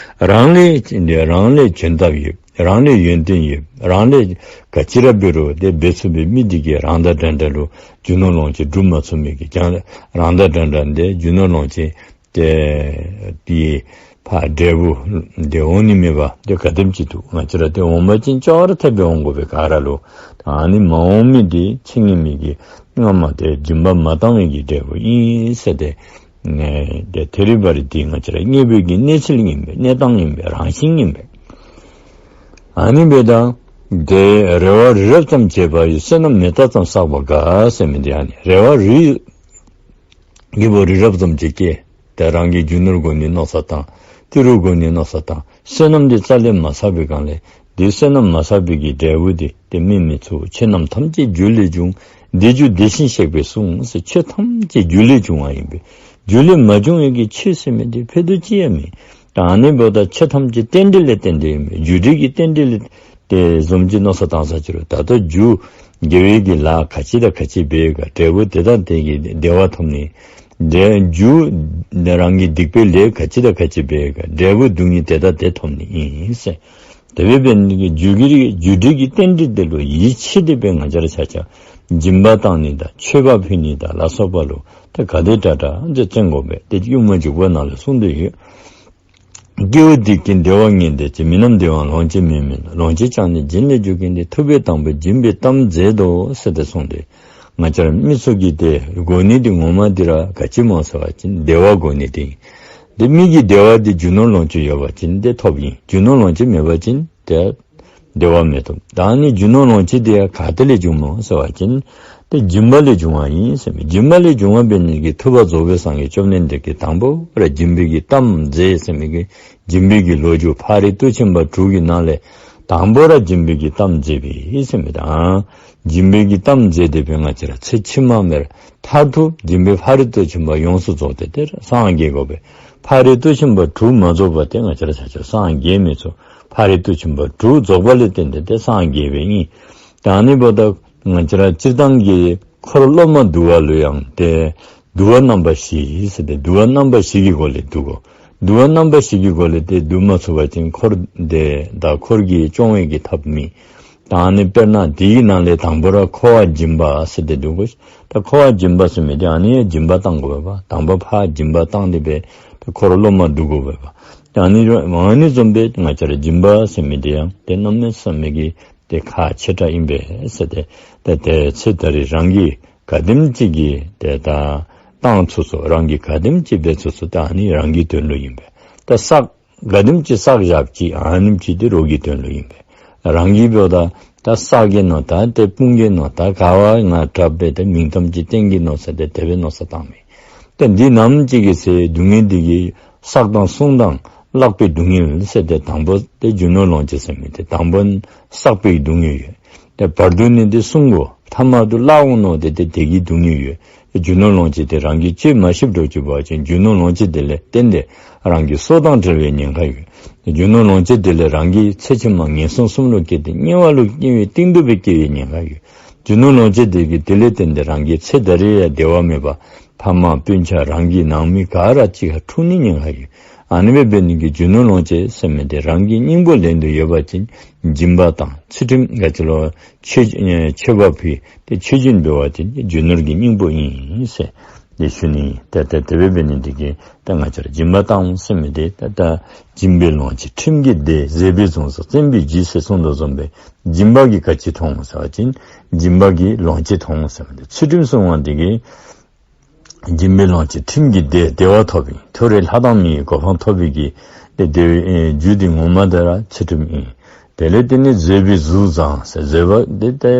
རང་ལས་རང་ལས་འཇོན་ཐབས་ཡོད། རང་ལས་ཡོན་ཏན་ཡོད། རང་ལས་ག་ཅི་ར་འབད་རུང་ཏེ་འབད་ཚུགས་པའི་མི་དེ་གིས་རང་དང་འདྲ་འདྲ་ལུ་རྒྱུ་ནོར་ལོངས་སྤྱོད་སྒྲུབ་མ་ཚུགས་མི་གིས་ཀྱང་རང་དང་འདྲ་འདྲ་ཏེ་རྒྱུ་ནོར་ལོངས་སྤྱོད་ཏེ་དེ་ཕར་འབྲས་བུ་དེ་འོང་ནི་མེད་པ་དེ་ག་དེམ་ཅིག་འདུག། ང་བཅས་ར་ཏེ་འོང་པ་ཅིན་ཅོག་ར་འཐདཔ་སྦེ་འོང་དགོ་པས་ག་ར་ལུ། ཨ་ནི་མ་འོང་མི་དེ་ཚེ་སྔོན་མའི་གི་སྔ་མ་དེ་སྦྱིན་པ་མ་བཏང་བའི་གི་འབྲས་བུ་ཨིན་ཟེར་ཏེ། ཨེ་ཏེ་ཐད་རི་བ་རི་དེ་ང་བཅས་ར་དངོས་པོའི་གི་གནས་ཚུལ་ཨིན་པས། གནས་སྟངས་ཨིན་པས། རང་བཞིན་ཨིན་པས། ཨ་ནི་འབདཝ་ད་ཏེ་རེ་བ་རི་རབ་ཙམ་བྱས་པ་ཡིས་བསོད་ནམས་མེ་སྟག་ཙམ་བསགས་པ་དགའ་ཟེར་མི་དེ་ཨ་ནི་རེ་བ་རི་གི་བོ་རི་རབ་ཙམ་ཅིག་བསྐྱེད། ཏེ་རང་གིས་རྒྱུ་ནོར་དགོ་ནི་མནོ་བསམ་བཏང་། ཏི་རུ་དགོ་ནི་མནོ་བསམ་བཏང་། བསོད་ནམས་དེ་རྩ་ལས་མ་བསགས་པའི་སྒང་ལས་དེ་བསོད་ནམས་མ་བསགས་པའི་གི་འབྲས་བུ་དེ་ཏེ་སྨིན་མི་ཚུགས། ཆོས་རྣམས་ཐམས་ཅད་རྒྱུ་ལས་བྱུང་། དེ་རྒྱུ་དེ་བཞིན་གཤེགས་པས་གསུངས་ཟེར། ཆོས་ཐམས་ཅད་རྒྱུ་ལས་བྱུང་བ་ཨིན་པས། རྒྱུ་ལས་མ་བྱུང་བའི་གི་ཆོས་ཟེར་མི་དེ་ཕུད་རྡོག་གཅིག་ཡང་མེད། ད་ཨ་ནི་འབདཝ་ད་ཆོས་ཐམས་ཅད་རྟེན་འབྲེལ་ལས་བརྟེན་ཏེ་ཨིན་པས། རྒྱུ་འབྲས་ཀྱི་རྟེན་འབྲེལ་ལས་ཏེ་བཟུམ་ཅིག་མནོ་བསམ་བཏང་ས་ཅི་རུང་ད་ལྟོ་རྒྱུ་དགེ་བའི་གི་ལཱ་ག་ཅི་དང་ག་ཅི་འབད་ག་འབྲས་བུ་དེ་དང་དེ་གི་བདེ་བ་ཐོབ་ནི། འབྲས་རྒྱུ་རང་གི་སྡིག་པའི་ལས་ག་ཅི་དང་ག་ཅི་འབད་ག་འབྲས་བུ་སྡུག་བསྔལ་དེ་དང་དེ་ཐོབ་ནི་ཨིན་ཟེར། དེ་སྦེ་འབད་ནི་གི་རྒྱུ་གི་རྒྱུ་འབྲས་ཀྱི་རྟེན་འབྲེལ་དེ་ལུ་ཡིད་ཆེས་ཏེ་སྦེ་ང་བཅས་ར་ཆ་ཁྱབ་སྦྱིན་པ་བཏང་ནི་དང་མཆོད་པ་ཕུལ་ནི་དང་ལ་སོགས་པ་ལུ་ཏེ་ག་དེ་དྲག་དྲག་ཏེ་བརྩོན་དགོ་པས། ཏེ་ཡུམ་མ་འཇུག་པ་ནང་ལས་གསུངས་ཏེ་ཡོད། སྐྱེ་བོ་འདི་ཀུན་བདེ་བ་ངེས་འདོད་ཅིང་། མི་རྣམས་བདེ་བའང་ལོངས་སྤྱོད་མིན་མིན་ལ། ལོངས་སྤྱོད་ཀྱང་ནི་སྦྱིན་ལས་འཇུག་གིན་ཏེ། ཐུབ་པས་དང་པོར་སྦྱིན་པའི་གཏམ་མཛད་དོ་ཟེར་ཏེ་གསུངས་ཏེ། ང་བཅས་ར་མི་ཚུ་གིས་ཏེ་དགོ་ནི་འདི་ངོ་མ་འདི་ར་ག་ཅི་སྨོ་ཟེར་བ་ཅིན་བདེ་བ་དགོ་ནི་འདི་ཨིན། ཏེ་མི་གིས་བདེ་བ་འདི་རྒྱུ་ནོར་ལོངས་སྤྱོད་ཡོད་པ་ཅིན་ཏེ་ཐོབ་ཨིན། རྒྱུ་ནོར་ལོངས་སྤྱོད་མེད་པ་ཅིན་ཏེ་བདེ་བ་མི་ཐོབ། ད་ནི་རྒྱུ་ནོར་ལོངས་སྤྱོད་དེ་ཡང་ག་ཏེ་ལས་བྱུངམ་སྨོ་ཟེར་བ་ཅིན་ཏེ་སྦྱིན་པ་ལས་བྱུང་བ་ཨིན་ཟེར་མས། སྦྱིན་པ་ལས་བྱུང་བ་འབད་ནི་གི་ཐུབ་པ་རྫོགས་པའི་སངས་རྒྱས་བཅོམ་ལྡན་འདས་ཀྱིས་དང་པོ་ར་སྦྱིན་པའི་གི་གཏམ་མཛད་ཟེར་མི་གི་སྦྱིན་པའི་གི་ལོ་རྒྱུས་ཕ་རོལ་ཏུ་ཕྱིན་པ་དྲུག་གི་ནང་ལས་དང་པོ་ར་སྦྱིན་པའི་གི་གཏམ་མཛད་པས་ཟེར་མི་དང་། སྦྱིན་པའི་གི་གཏམ་མཛད་དེ་སྦེ་ང་བཅས་ར་ཚེ་ཕྱི་མ་མེར་མཐར་ཐུག་སྦྱིན་པའི་ཕ་རོལ་ཏུ་ཕྱིན་པ་ཡོངས་སུ་རྫོགས་ཏེ་དེར་སངས་རྒྱས་དགོ་པས། ཕ་རོལ་ཏུ་ཕྱིན་པ་དྲུག་མ་རྫོགས་པ་དེ་ང་བཅས་ར་ཆ་ཁྱབ་སངས་རྒྱས་མི་ཚུགས། ཕ་རོལ་ཏུ་ཕྱིན་པ་དྲུག་རྫོགས་པ་ལས་བརྟེན་ཏེ་དེ་སངས་རྒྱས་པའི་ཨིན། ད་ནི་འབདཝ་ད་ང་བཅས་ར་སྤྱིར་བཏང་གི་འཁོར་སློབ་མ་འདུལ་བ་ལུ་ཡང་ཏེ་འདུལ་བ་རྣམ་པ་བཞི་ཟེར་ཏེ་འདུལ་བ་རྣམ་པ་བཞི་གི་སྒོ་ལས་འདུལ་དགོ། འདུལ་བ་རྣམ་པ་བཞི་གི་སྒོ་ལས་ཏེ་འདུལ་མ་ཚུགས་པ་ཅིན་འཁོར་དེ་དང་འཁོར་གྱི་སྐྱོང་བའི་གི་ཐབས་མེད། ད་ནི་དཔེར་ན་དེའི་ནང་ལས་དང་པོ་ར་འཁོར་བ་འབྱིན་པ་ཟེར་ཏེ་འདུལ་དགོ། ད་འཁོར་བ་འབྱིན་པ་ཟེར་མི་དེ་ཨ་ནི་ཡང་སྦྱིན་པ་བཏང་དགོ་པས། དང་པོ་ཕར་སྦྱིན་པ་བཏང་སྟེ་སྦེ་ད་འཁོར་སློབ་མ་འདུལ་དགོ་པས། ད་ནི་ཨ་ནི་བཟུམ་སྦེ་ང་བཅས་ར་སྦྱིན་པ་ཟེར་མི་དེ་ཡང་ཏེ་གནམ་མེད་ས་མེད་ཀྱི་ཏེ་ཁག་ཆེ་དྲགས་ཨིན་པས་ཟེར་ཏེ། ཏེ་ཏེ་ཚེ་ད་རེས་རང་གིས་ག་དེམ་ཅིག་གིས་ཏེ་ད་བཏང་ཚུགས་ཚུགས་རང་གིས་ག་དེམ་ཅིག་འབད་ཚུགས་ཚུགས་ད་ཨ་ནི་རང་གི་དོན་ལུ་ཨིན་པས། ད་བསགས་ག་དེམ་ཅིག་བསགས་བཞགཔ་ཅིག་ཨ་ནེམ་ཅིག་དེ་རོགས་ཀྱི་དོན་ལུ་ཨིན་པས། རང་གིས་འབདཝ་ད་ད་བསགས་གེ་མནོ་ད་ཏེ་སྤུང་གེ་མནོ་ད་ག་བ་ང་དྲགཔ་སྦེ་ད་མིང་གཏམ་ཅིག་བསྟན་གེ་མནོ་ཟེར་ཏེ་དེ་སྦེ་མནོ་བསམ་བཏང་མི། ཏེ་འདི་ནམ་ཅིག་གི་ཚེ་སྡུག་བསྔལ་འདི་གིས་བསགས་དང་བསྲུང་དང་ བརླག་པའི་སྡུག་བསྔལ་ཟེར་ཏེ་དང་པོ་ཏེ་རྒྱུ་ནོར་ལོངས་སྤྱོད་ཟེར་མི་དེ་དང་པོ་བསགས་པའི་སྡུག་བསྔལ་ཡོད། ཏེ་བར་དུ་ནི་ཏེ་གསུམ་གོ་ཐ་མ་དུ་བརླག་འོང་ནོ་དེ་ཏེ་དེ་གི་སྡུག་བསྔལ་ཡོད། རྒྱུ་ནོར་ལོངས་སྤྱོད་དེ་རང་གིས་སྤྱོད་མ་ཤེསཔ་འགྱོ་བ་ཅིན་རྒྱུ་ནོར་ལོངས་སྤྱོད་དེ་ལས་བརྟེན་ཏེ་རང་གི་སྲོག་དང་བྲལ་བའི་ཉེན་ཁ་ཡོད། རྒྱུ་ནོར་ལོངས་སྤྱོད་དེ་ལས་རང་གི་ཚེ་ཕྱི་མ་ངན་སོང་གསུམ་ལུ་སྐྱེས་ཏེ་དམྱལ་བ་ལུ་སྐྱེ་བའི་གཏིང་རྡོ་སྦེ་སྐྱེ་བའི་ཉེན་ཁ་ཡོད། རྒྱུ་ནོར་ལོངས་སྤྱོད་དེ་གིས་དེ་ལས་བརྟེན་ཏེ་རང་གི་ཚེ་ད་རེས་ཡང་བདེ་བ་མེད་པར་ཕ་མ་སྤུན་ཆ་རང་གི་ནང་མི་ག་ར་གཅིག་ཁར་འཁྲུག་ནི་ཉེན་ཁ་ཡོད། ཨ་ནི་སྦེ་འབད་ནི་གི་རྒྱུ་ནོར་ལོངས་སྤྱོད་ཟེར་མི་དེ་རང་གི་སྙིང་པོ་ལེན་དོ་ཡོད་པ་ཅིན་སྦྱིན་པ་དང་ཚུལ་ཁྲིམས་ག་ཅི་ལོ་མཆོད་མཆོད་པ་ཕུལ་ཏེ་མཆོད་སྦྱིན་འབད་བ་ཅིན་རྒྱུ་ནོར་གྱི་སྙིང་པོ་ཨིན་ཟེར་ཏེ་ཞུ་ནི། ཏེ་ཏེ་དེ་སྦེ་འབད་ནི་དེ་གིས་ཏེ་ང་བཅས་ར་སྦྱིན་པ་བཏང་ཟེར་མི་དེ་ཏེ་ད་སྦྱིན་པས་ལོངས་སྤྱོད་ཁྲིམས་ཀྱིས་བདེ། བཟོད་པས་བཟུང་བསམ་བརྩོན་པས་འཇིགས་ཟེར་གསུངས་དོ་བཟུམ་སྦེ་སྦྱིན་པ་གིས་ག་ཅི་མཐོང་ཟེར་བ་ཅིན་སྦྱིན་པ་གིས་ལོངས་སྤྱོད་མཐོང་ཟེར་མི་དེ་ཚུལ་ཁྲིམས་སྲུང་བ་དེ་གིས་སྦྱིན་པས་ལོངས་སྤྱོད་ཁྲིམས་ཀྱིས་བདེ། བདེ་བ་ཐོབ་པའི་མཐོ་རིས་ལྷ་དང་མིའི་གོ་འཕང་ཐོབ་པའི་གི་ཏེ་བདེ་བའི་ཨེ་རྒྱུ་དེ་ངོ་མ་དེ་ར་ཚུལ་ཁྲིམས་ཨིན། དེ་ལས་དེ་ནི་བཟོད་པས་གཟུགས་བཟང་ཟེར་བཟོད་པ་དེ་ཏེ་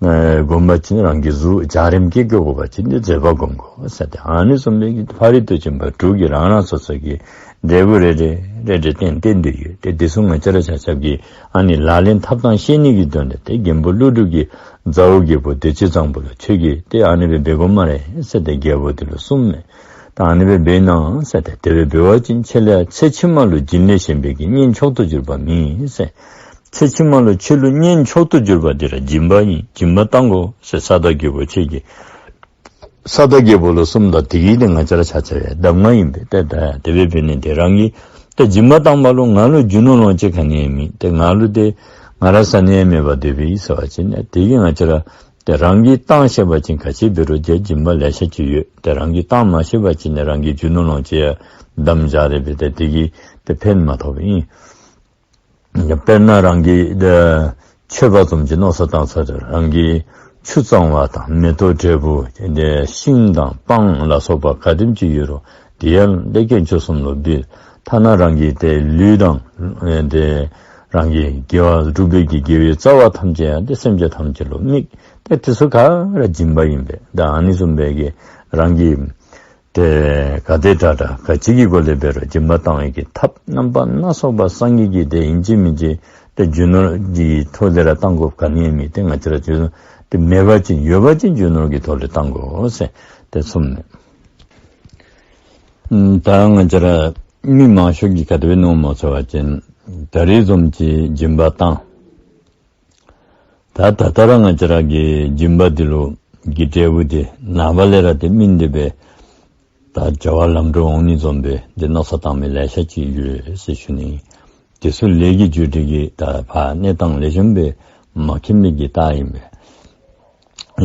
ཨེ་སྒོམ་པ་ཅིན་རང་གི་གཟུགས་འཇའ་རིསམོ་སྐྱེ་དགོ་པ་ཅིན་ཏེ་བཟོད་པ་སྒོམ་དགོ་ཟེར་ཏེ་ཨ་ནི་བཟུམ་སྦེ་གི་ཕ་རོལ་ཏུ་ཕྱིན་པ་དྲུག་གིས་རང་རང་སོ་སོ་གི་འབྲས་བུ་རེ་རེ་རེ་རེ་བསྟན་བསྟན་ཏེ་ཡོད། ཏེ་དེ་ཚུ་ང་བཅས་ར་ཆ་ཁྱབ་ཀྱིས་ཨ་ནི་ལག་ལེན་འཐབ་ཐངས་ཤེས་ནི་གི་དོན་ལས་ཏེ་རྒན་པོ་ཀླུ་སྒྲུབ་ཀྱིས་མཛའ་བོ་རྒྱལ་པོ་བདེ་སྤྱོད་བཟང་པོ་ལུ་ཁྱོད་ཀྱིས་ཏེ་ཨ་ནི་སྦེ་འབད་དགོ་སྨ་རེ་ཟེར་ཏེ་རྒྱལ་པོ་དེ་ལུ་གསུངམ་མས། ད་ཨ་ནི་སྦེ་འབད་གནང་ཟེར་ཏེ་དེ་སྦེ་འབད་བ་ཅིན་ཁྱོད་ལུ་ཚེ་ཕྱི་མ་ལུ་སྦྱིན་ལས་གཞན་པའི་གི་གཉེན་མཆོག་ཏུ་གྱུར་པ་མེད་ཟེར། ཚེ་ཕྱི་མ་ལུ་ཁྱོད་ལུ་གཉེན་མཆོག་ཏུ་གྱུར་པ་དེ་ར་སྦྱིན་པ་ཨིན། སྦྱིན་པ་བཏང་དགོ་ཟེར་ས་བདག་རྒྱལ་པོ་ཁྱོད་ཀྱིས་ས་བདག་རྒྱལ་པོ་ལུ་གསུངམ་ད་དེ་གིས་ཏེ་ང་བཅས་ར་ཆ་ཁྱབ་ཡང་གདམས་ངག་ཨིན་པས། ཏེ་ད་དེ་སྦེ་འབད་ནི་དེ་རང་གིས་ཏེ་སྦྱིན་པ་བཏང་བ་ལུ་ང་ལུ་རྒྱུ་ནོར་ལོངས་སྤྱོད་ག་ནི་ཡང་མེད། ཏེ་ང་ལུ་ཏེ་ང་ར་ཟ་ནི་ཡང་མེད་པར་སྡོད་པའི་ཟེར་བ་ཅིན་ཏེ་དེ་གིས་ང་བཅས་ར་ཏེ་རང་གིས་བཏང་ཤེས་པ་ཅིན་ག་ཅི་འབད་རུང་ཏེ་སྦྱིན་པ་ལེ་ཤ་ཅིག་ཡོད། ཏེ་རང་གིས་བཏང་མ་ཤེས་པ་ཅིན་ཏེ་རང་གི་རྒྱུ་ནོར་ལོངས་སྤྱོད་ཡང་བསྡམས་བཞག་སྟེ་སྦེ་ཏེ་དེ་གིས་ཏེ་ཕན་མ་ཐོགས་པས་ཨིན། དཔེར་ན་རང་གིས་ཏེ་མཆོད་པ་བཟུམ་ཅིག་མནོ་བསམ་བཏང་ས་དེ་རང་གིས་ཆུ་གཙང་བ་དང་མེ་ཏོག་འབྲས་བུ་ཏེ་ཤིང་དང་སྤང་ལ་སོགས་པ་ག་དེམ་ཅིག་ཡོད་རུང་དེ་ཡང་ཏེ་དཀོན་མཆོག་གསུམ་ལུ་འབུལ། ཐ་ན་རང་གི་ཏེ་ལུས་དང་ཨེ་ཏེ་རང་གི་དགེ་བ་སྒྲུབ་པའི་གི་དགེ་བའི་རྩ་བ་ཐམས་ཅད་ཡང་ཏེ་སེམས་ཅན་ཐམས་ཅད་ལུ་དམིགས། ཏེ་དེ་ཚུ་ག་ར་སྦྱིན་པ་ཨིན་པས། ད་ཨ་ནི་བཟུམ་སྦེ་གི་རང་གིས་ཏེ་ག་དེ་དྲག་དྲག་ག་ཅི་གི་སྒོ་ལས་འབད་རུང་སྦྱིན་པ་བཏང་བའི་གི་ཐབས་རྣམ་པ་སྣ་ཚོགས་པ་སངས་རྒྱས་ཀྱིས་ཏེ་ཨིན་ཅི་མིན་ཅི་ཏེ་རྒྱུ་ནོར་གྱི་ཐོག་ལས་ར་བཏང་དགོཔ་ག་ནི་ཡང་མེད། ཏེ་ང་བཅས་ར་རྒྱུ་ནོར་ཏེ་མེད་པ་ཅིན་ཡོད་པ་ཅིན་རྒྱུ་ནོར་གྱི་ཐོག་ལས་བཏང་དགོ་ཟེར་ཏེ་གསུངམ་མས། ཨམ་ད་ང་བཅས་ར་མི་མང་ཤོས་ཀྱིས་ག་དེ་སྦེ་མནོཝ་སྨོ་ཟེར་བ་ཅིན་ད་རིས་བཟུམ་ཅིག་སྦྱིན་པ་བཏང་། ད་ད་ལྟོ་ར་ང་བཅས་ར་གི་སྦྱིན་པ་འདི་ལུ་གི་འབྲས་བུ་འདི་ནངས་པ་ལས་ར་ཏེ་སྨིན་ཏེ་སྦེ་ད་བྱ་བ་ལམ་འགྲོ་འོང་ནི་བཟུམ་སྦེ་ཏེ་མནོ་བསམ་བཏང་མི་ལེ་ཤ་ཅིག་ཡོད་ཟེར་ཞུ་ནི། དེ་ཚུ་ལས་ཀྱི་རྒྱུ་འབྲས་ཀྱིས་ད་ཕར་གནས་སྟངས་ལེགས་ཤོམ་སྦེ་མ་མཁྱེན་མི་གི་རྟགས་ཨིན་པས།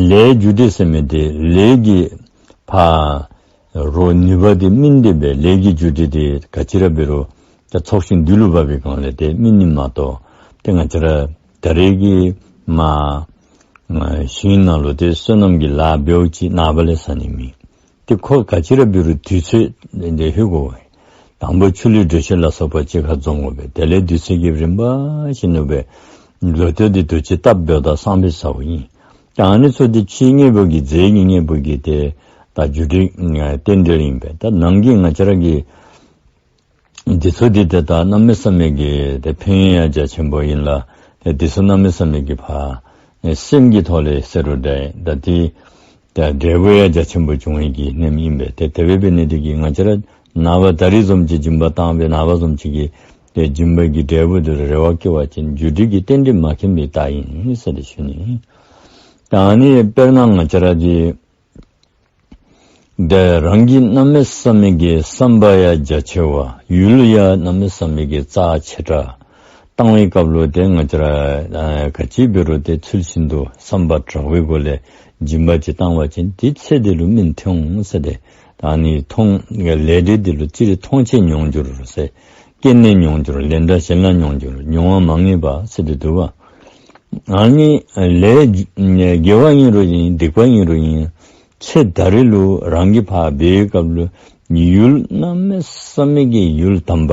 ལས་རྒྱུ་འབྲས་ཟེར་མི་དེ་ལས་ཀྱིས་ཕར་རོགས་ནུས་པ་དེ་སྨིན་ཏེ་སྦེ་ལས་ཀྱི་རྒྱུ་འབྲས་དེ་ག་ཅི་ར་འབད་རུང་ད་ཚོགས་ཞིང་དུས་ལུ་བབ་པའི་སྒང་ལས་ཏེ་སྨིན་ནི་མ་གཏོགས་ཏེ་ང་བཅས་ར་ད་རེས་ཀྱི་མ་ཞིང་ནང་ལུ་ཏེ་སོ་ནམ་གྱི་ལཱ་འབདཝ་ཅིག་ནངས་པ་ལས་ཟ་ནི་མེད། ཏེ་ཁོ་ག་ཅི་ར་འབད་རུང་དུས་ཚོད་དེ་ལྷོད་དགོ་པས། དང་པོ་ཆུ་ལུད་དྲོད་ཤིང་ལ་སོགས་པ་གཅིག་ཁར་འཛོམས་དགོ་པས། དེ་ལས་དུས་ཚོད་ཀྱི་རིམ་པ་བཞིན་དུ་སྦེ་ལོ་ཐོག་འདི་དུས་ཅི་བཏབ་འབདཝ་ད་སང་ཕོད་ཟཝ་ཨིན། ད་ཨ་ནི་ཚུ་འདི་ཕྱིའི་དངོས་པོ་གི་རྫས་ཀྱི་དངོས་པོ་གི་ཏེ་ད་རྒྱུ་འབྲས་རྟེན་འབྲེལ་ཨིན་པས། ད་ནང་གི་ང་བཅས་ར་གི་འདི་ཚུ་འདི་ཏེ་ད་གནམ་མེད་ས་མེད་ཀྱི་ཏེ་ཕན་ཡོན་ཡང་རྒྱ་ཆེན་པོ་ཨིན་ལགས། ཏེ་འདི་ཚུ་གནམ་མེད་ས་མེད་ཀྱི་ཕར་ཨེ་སེམས་ཀྱི་ཐོག་ལས་ཟེར་རུང་འདྲ་ད་འདི་ད་འབྲས་བུ་ཡང་རྒྱ་ཆེན་པོ་འབྱུང་བའི་གི་གནས་ཨིན་པས། ཏེ་དེ་སྦེ་འབད་ནི་འདི་གིས་ང་བཅས་ར་ནངས་པ་ད་རིས་བཟུམ་ཅིག་སྦྱིན་པ་བཏང་སྦེ་ནངས་པ་བཟུམ་ཅིག་གི་ཏེ་སྦྱིན་པའི་གི་འབྲས་བུ་དེ་རེ་བ་བསྐྱེད་པ་ཅིན་རྒྱུ་འབྲས་ཀྱི་རྟེན་འབྲེལ་མ་མཁྱེན་པའི་རྟགས་ཨིན་ཟེར་ཏེ་ཞུ་ནི། ད་ཨ་ནི་དཔེར་ན་ང་བཅས་ར་འདི་ཏེ་རང་གི་གནམ་མེད་ས་མེད་ཀྱི་བསམ་པ་ཡང་རྒྱ་ཆེ་བ་ཡུལ་ཡང་གནམ་མེད་ས་མེད་ཀྱི་རྩ་ཆེ་དྲགས་བཏང་བའི་སྐབས་ལུ་ཏེ་ང་བཅས་ར་ཨ་ག་ཅི་འབད་རུང་ཏེ་ཚུལ་བཞིན་དུ་བསམ་པ་དྲག་པོའི་སྒོ་ལས་སྦྱིན་པ་ཅིག་བཏང་བ་ཅིན་དེའི་ཚེ་འདི་ལུ་སྨིན་ཐོན་འོང་ཟེར་ཏེ་ད་ཨ་ནི་མཐོང་ལས་འབྲས་འདི་ལུ་སྤྱིར་མཐོང་ཆེན་མྱོང་འགྱུར་ཟེར་སྐྱེས་ནས་མྱོང་འགྱུར་ལས་འབྲས་གཞན་ལ་མྱོང་འགྱུར་མྱོང་བ་མ་ངེས་པ་ཟེར་ཏེ་འདུག་པ། ཨ་ནི་ལས་དགེ་བ་ཨིན་རུང་ཨིན་སྡིག་པ་ཨིན་རུང་ཨིན་ཚེ་ད་རེས་ལུ་རང་གིས་ཕར་འབད་བའི་སྐབས་ལུ་ཡུལ་གནམ་མེད་ས་མེད་ཀྱི་ཡུལ་དམ་པ་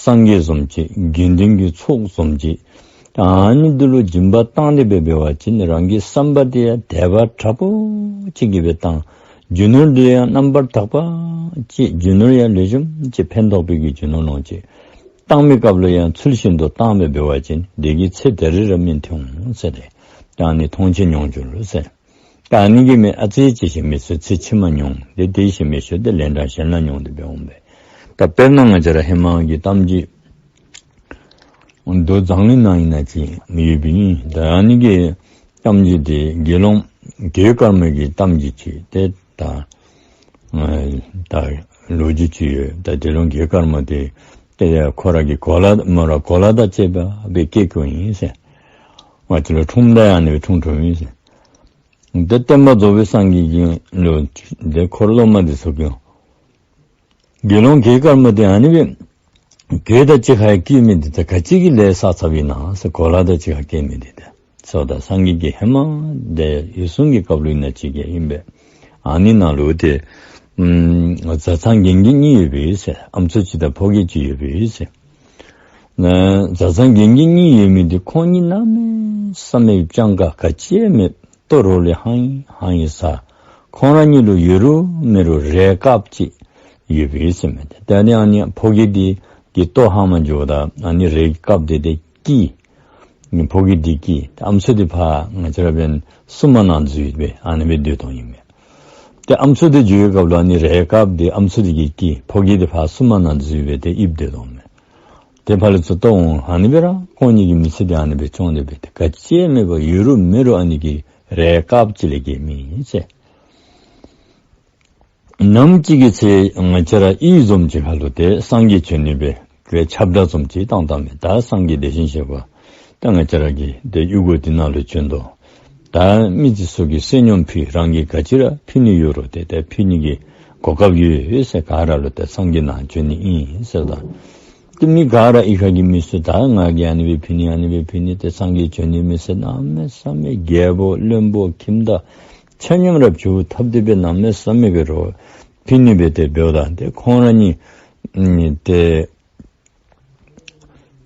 སངས་རྒྱས་བཟུམ་ཅིག་དགེ་འདུན་གྱི་ཚོགས་བཟུམ་ཅིག་ཨ་ནི་འདི་ལུ་སྦྱིན་པ་བཏང་སྟེ་སྦེ་འབད་བ་ཅིན་རང་གི་བསམ་པ་དེ་ཡང་དད་པ་དྲག་པོ་ཅིག་གིས་སྦེ་བཏང་ རྒྱུ་ནོར་འདི་ཡང་རྣམ་པར་དག་པ་ཅིག་རྒྱུ་ནོར་ཡང་ལེགས་ཤོམ་ཅིག་ཕན་ཐོགས་པའི་གི་རྒྱུ་ནོར་ལོངས་སྤྱོད་བཏང་མི་སྐབས་ལུ་ཡང་ཚུལ་བཞིན་དུ་བཏང་སྦེ་འབད་བ་ཅིན་དེ་གི་ཚེ་ད་རིས་ར་སྨིན་ཏེ་འོང་ཟེར་ཏེ། ད་ཨ་ནི་མཐོང་ཆེན་མྱོང་འགྱུར་ཟེར། ད་ཨ་ནི་གི་མི་ཨ་ཙི་ཅིག་ཤེས་མི་ཚུ་ཚེ་ཕྱི་མ་མྱོང་། དེ་དེ་ཤེས་མི་ཚུ་དེ་ལན་གྲངས་གཞན་ལ་མྱོང་སྟེ་འབད་འོང་པས། ད་དཔེར་ན་ང་བཅས་ར་ཧེ་མ་གི་གཏམ་རྒྱུད་མདོ་མཛངས་བླུན་ནང་ཨིན་ན་ཅིག་ཡོད་པའི་ཨིན། ད་ཨ་ནི་གི་གཏམ་རྒྱུད་དེ་དགེ་སློང་གོས་དཀར་མོ་གི་གཏམ་རྒྱུད་ཅིག་དེ་ད་ཨ་ད་ལོ་རྒྱུས་ཅིག་ཡོད། ད་དགེ་སློང་གོས་དཀར་མོ་དེ་དེ་ཁོ་ར་གི་གོ་ལ་མོ་ར་གོ་ལ་དང་བཅས་པ་སྦེ་སྐྱེ་སྐྱེཝ་ཨིན་ཟེར། ང་བཅས་ལུ་འཁྲུངསམ་ད་ཡང་ཨ་ནི་སྦེ་འཁྲུངས་འཁྲུངསམ་ཨིན་ཟེར། དེ་སྟོན་པ་རྫོགས་པའི་སངས་རྒྱས་ཀྱིས་ལུ་དེ་འཁོར་སློབ་མ་དེ་ཚུ་གིས་དགེ་སློང་གོས་དཀར་མོ་དེ་ཨ་ནི་སྦེ་གོས་དང་གཅིག་ཁར་སྐྱེས་མི་དེ་ད་ག་ཅི་གི་ལས་བསགས་བསགསཔ་ཨིན་ན་ཟེར། གོ་ལ་དང་གཅིག་ཁར་སྐྱེས་མི་དེ་ད་ཟེརཝ་ད་སངས་རྒྱས་ཀྱིས་ཧེ་མ་དེ་འོད་སྲུང་གི་སྐབས་ལུ་ཨིན་ན་ཅིག་གི་ཨིན་པས། ཨ་ནི་ནང་ལུ་དེ་ཨམ་བཟའ་ཚང་རྒན་རྒོན་གཉིས་ཡོད་པས་ཟེར། ཨམ་སྲུ་གཅིག་དང་ཕོ་རྒྱས་གཅིག་ཡོད་པས་ཟེར། ན་བཟའ་ཚང་རྒན་རྒོན་གཉིས་ཡོད་མི་དེ་ཁོང་གཉིས་གནམ་མེད་ས་མེད་སྤྱང་ཀ་ག་ཅི་ཡང་མེད། ལྟོ་རོག་ལས་ཧང་ཧང་ཡང་ཟ། ཁོང་ར་གཉིས་ལུ་ཡོད་རུང་མེད་རུང་རས་དཀརཔོ་ཅིག་ཡོད་པས་ཟེར་མས། ད་ཨ་ནི་ཨ་ནི་ཕོ་རྒྱས་དེ་གི་ལྟོ་ཧང་མ་འགྱོཝ་ད་ཨ་ནི་རས་དཀརཔོ་དེ་དེ་སྐྱེས། ཕོ་རྒྱས་དེ་སྐྱེས། ཨམ་སྲུ་དེ་ཕར་ང་བཅས་ར་འབདན་སྲུང་མ་ནང་འཛུལ་སྦེ་ཨ་ནི་སྦེ་སྡོད་དོ་ཨིན་མས། ཏེ་ཨམ་སྲུ་དེ་འགྱོ་བའི་སྐབས་ལུ་ཨ་ནི་རས་དཀརཔོ་དེ་ཨམ་སྲུ་དེ་གིས་སྐྱེས། ཕོ་རྒྱས་དེ་ཕར་སྲུང་མ་ནང་འཛུལ་སྦེ་ཏེ་ཡིབ་སྡོད་དོ་ཨིན་མས། ཏེ་ཕར་ལས་ཚུར་ལྟོ་འོང་ཨ་ནི་སྦེ་ར་ཁོང་གཉིས་ཀྱི་མི་ཚེ་དེ་ཨ་ནི་སྦེ་སྐྱོང་སྟེ་སྦེ་ཏེ་ག་ཅི་ཡང་མེད་པར་ཡོད་རུང་མེད་རུང་ཨ་ནི་གི་རས་དཀརཔོ་ཅིག་ལས་བརྒལ་མེད་ཟེར། ནམ་ཅིག་གི་ཚེ་ང་བཅས་ར་གཡུས་འཛོམས་ཅིག་ཁར་ལུ་ཏེ་སངས་རྒྱས་བྱོན་ནི་སྦེ་ཁྱབ་བསྒྲགས་བཟུམ་ཅིག་བཏང་བཏངམ་མས། ད་སངས་རྒྱས་དེ་བཞིན་གཤེགས་པ་ད་ང་བཅས་ར་གི་ཏེ་གཡུས་སྒོ་འདི་ནང་ལུ་བྱོན་དོ། ད་མི་འདི་ཚུ་གིས་བསོད་སྙོམས་ཕུལ། རང་གིས་ག་ཅི་ར་ཕུལ་ནི་ཡོད་རུང་ཏེ་ཏེ་ཕུལ་ནི་གི་གོ་སྐབས་ཡོད་ཡོད་ཟེར། ག་ར་ལུ་ཏེ་སངས་རྒྱས་ནཱ་བྱོན་ནི་ཨིན་ཟེརཝ་ད་ཏེ་མི་ག་ར་གཡུས་ཁ་གི་མི་ཚུ་ད་ང་གིས་ཨ་ནི་སྦེ་ཕུལ་ནི་ཨ་ནི་སྦེ་ཕུལ་ནི་ཏེ་སངས་རྒྱས་བྱོན་ནི་མི་ཚེ་གནམ་མེད་ས་མེད་རྒྱལ་པོ་བློན་པོ་ཁྱིམ་བདག་ཆ་མཉམ་ར་བྱུག་ཐབས་དེ་སྦེ་གནམ་མེད་ས་མེད་ཀྱི་རོགས་ཕུལ་ནི་སྦེ་ཏེ་འབདཝ་ད་ཏེ་ཁོང་ར་གཉིས་ཨམ་ཏེ་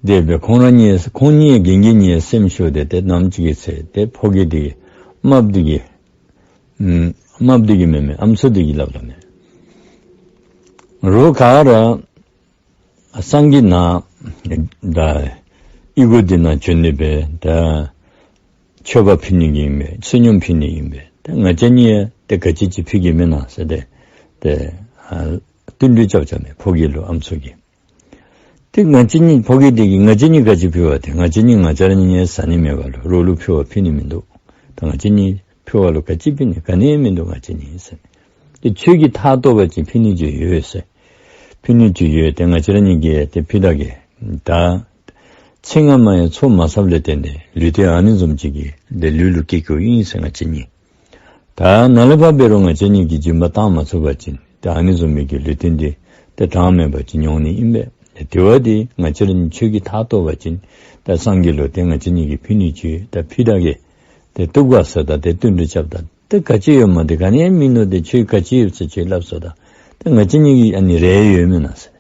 དེ་སྦེ་ཁོང་ར་གཉིས་ཁོང་གཉིས་རྒན་རྒོན་གཉིས་སེམས་ཤོར་ཏེ་ཏེ་ནམ་ཅིག་གི་ཚེ་ཏེ་ཕོ་རྒྱས་དེ་གིས་རྨགཔ་དེ་གིས་ཨམ་རྨགཔ་དེ་གིས་མེན་མེན་ཨམ་སྲུ་དེ་གིས་སླབ་ད་མས། རོགས་ག་ར་སངས་རྒྱས་ནཱ་ད་གཡུས་སྒོ་འདི་ནང་བྱོན་ནི་སྦེ་ད་མཆོད་པ་ཕུལ་ནི་གི་ཨིན་པས། བསོད་སྙོམས་ཕུལ་ནི་ཨིན་པས། ད་ང་བཅས་གཉིས་ཏེ་ག་ཅི་ཅིག་ཕུལ་གེ་མེན་ན་ཟེར་ཏེ་ཏེ་ཨ་བསྟུན་གྲོས་རྐྱབ་རྐྱབ་མས་ཕོ་རྒྱས་ལུ་ཨམ་སྲུ་གིས། ཏེ་ང་བཅས་གཉིས་ཕོ་རྒྱས་དེ་གིས་ང་བཅས་གཉིས་ག་ཅི་ཕུལ་བ་ཏེ་ང་བཅས་གཉིས་ང་བཅས་ར་གཉིས་ཟ་ནི་མེད་པ་ལུ་རོགས་ལུ་ཕུལ་བ་ཕུལ་ནི་མིན་འདུག། ད་ང་བཅས་གཉིས་ཕུལ་བ་ལུ་ག་ཅི་ཕུལ་ནི་ག་ནི་ཡང་མིན་འདུག་ང་བཅས་གཉིས་ཟེར། ཏེ་ཁྱོད་ཀྱིས་ཐག་བཏོག་པ་ཅིན་ཕུལ་ནི་ཅིག་ཡོད་ཟེར། ཕུལ་ནི་ཅིག་ཡོད། ཏེ་ང་བཅས་ར་གཉིས་ཀྱིས་ཏེ་ཕུལ་ད་གེ། ད་ཚེ་སྔ་མ་ཡང་ཚོགས་མ་བསགས་ལས་བརྟེན་ཏེ་ལུས་རྟེན་ཨ་ནི་བཟུམ་ཅིག་གི་ཏེ་ལུས་ལུ་སྐྱེ་སྐྱེཝ་ཨིན་ཟེར་ང་བཅས་གཉིས། ད་ནཱ་ལས་ཕར་འབད་རུང་ང་བཅས་གཉིས་ཀྱིས་སྦྱིན་པ་བཏང་མ་ཚུགས་པ་ཅིན་ཏེ་ཨ་ནི་བཟུམ་མའི་གི་ལུས་རྟེན་འདི་ཏེ་གྲངས་མེད་པ་ཅིག་མྱོང་ནི་ཨིན་པས། ཏེ་དེ་བ་འདི་ང་བཅས་ར་གཉིས་ཁྱོད་ཀྱིས་ཐག་བཏོག་པ་ཅིན་ད་སངས་རྒྱས་ལུ་ཏེ་ང་བཅས་གཉིས་ཀྱིས་ཕུལ་ནི་ཅིག་ད་ཕུལ་ད་གེ། ཏེ་བཏུབ་ག་ཟེར་ད་ཏེ་བསྟུན་གྲོས་རྐྱབ་ད་ཏེ་ག་ཅི་ཡོད་མ་དེ་ག་ནི་ཡང་མིན་ནུག། ཏེ་ཁྱོད་ག་ཅི་ཡོད་ཟེར་ཁྱོད་སླབ་ཟེར་ད། ཏེ་ང་བཅས་གཉིས་ཀྱི་ཨ་ནི་རས་ཡོད་མེན་ན་ཟེར།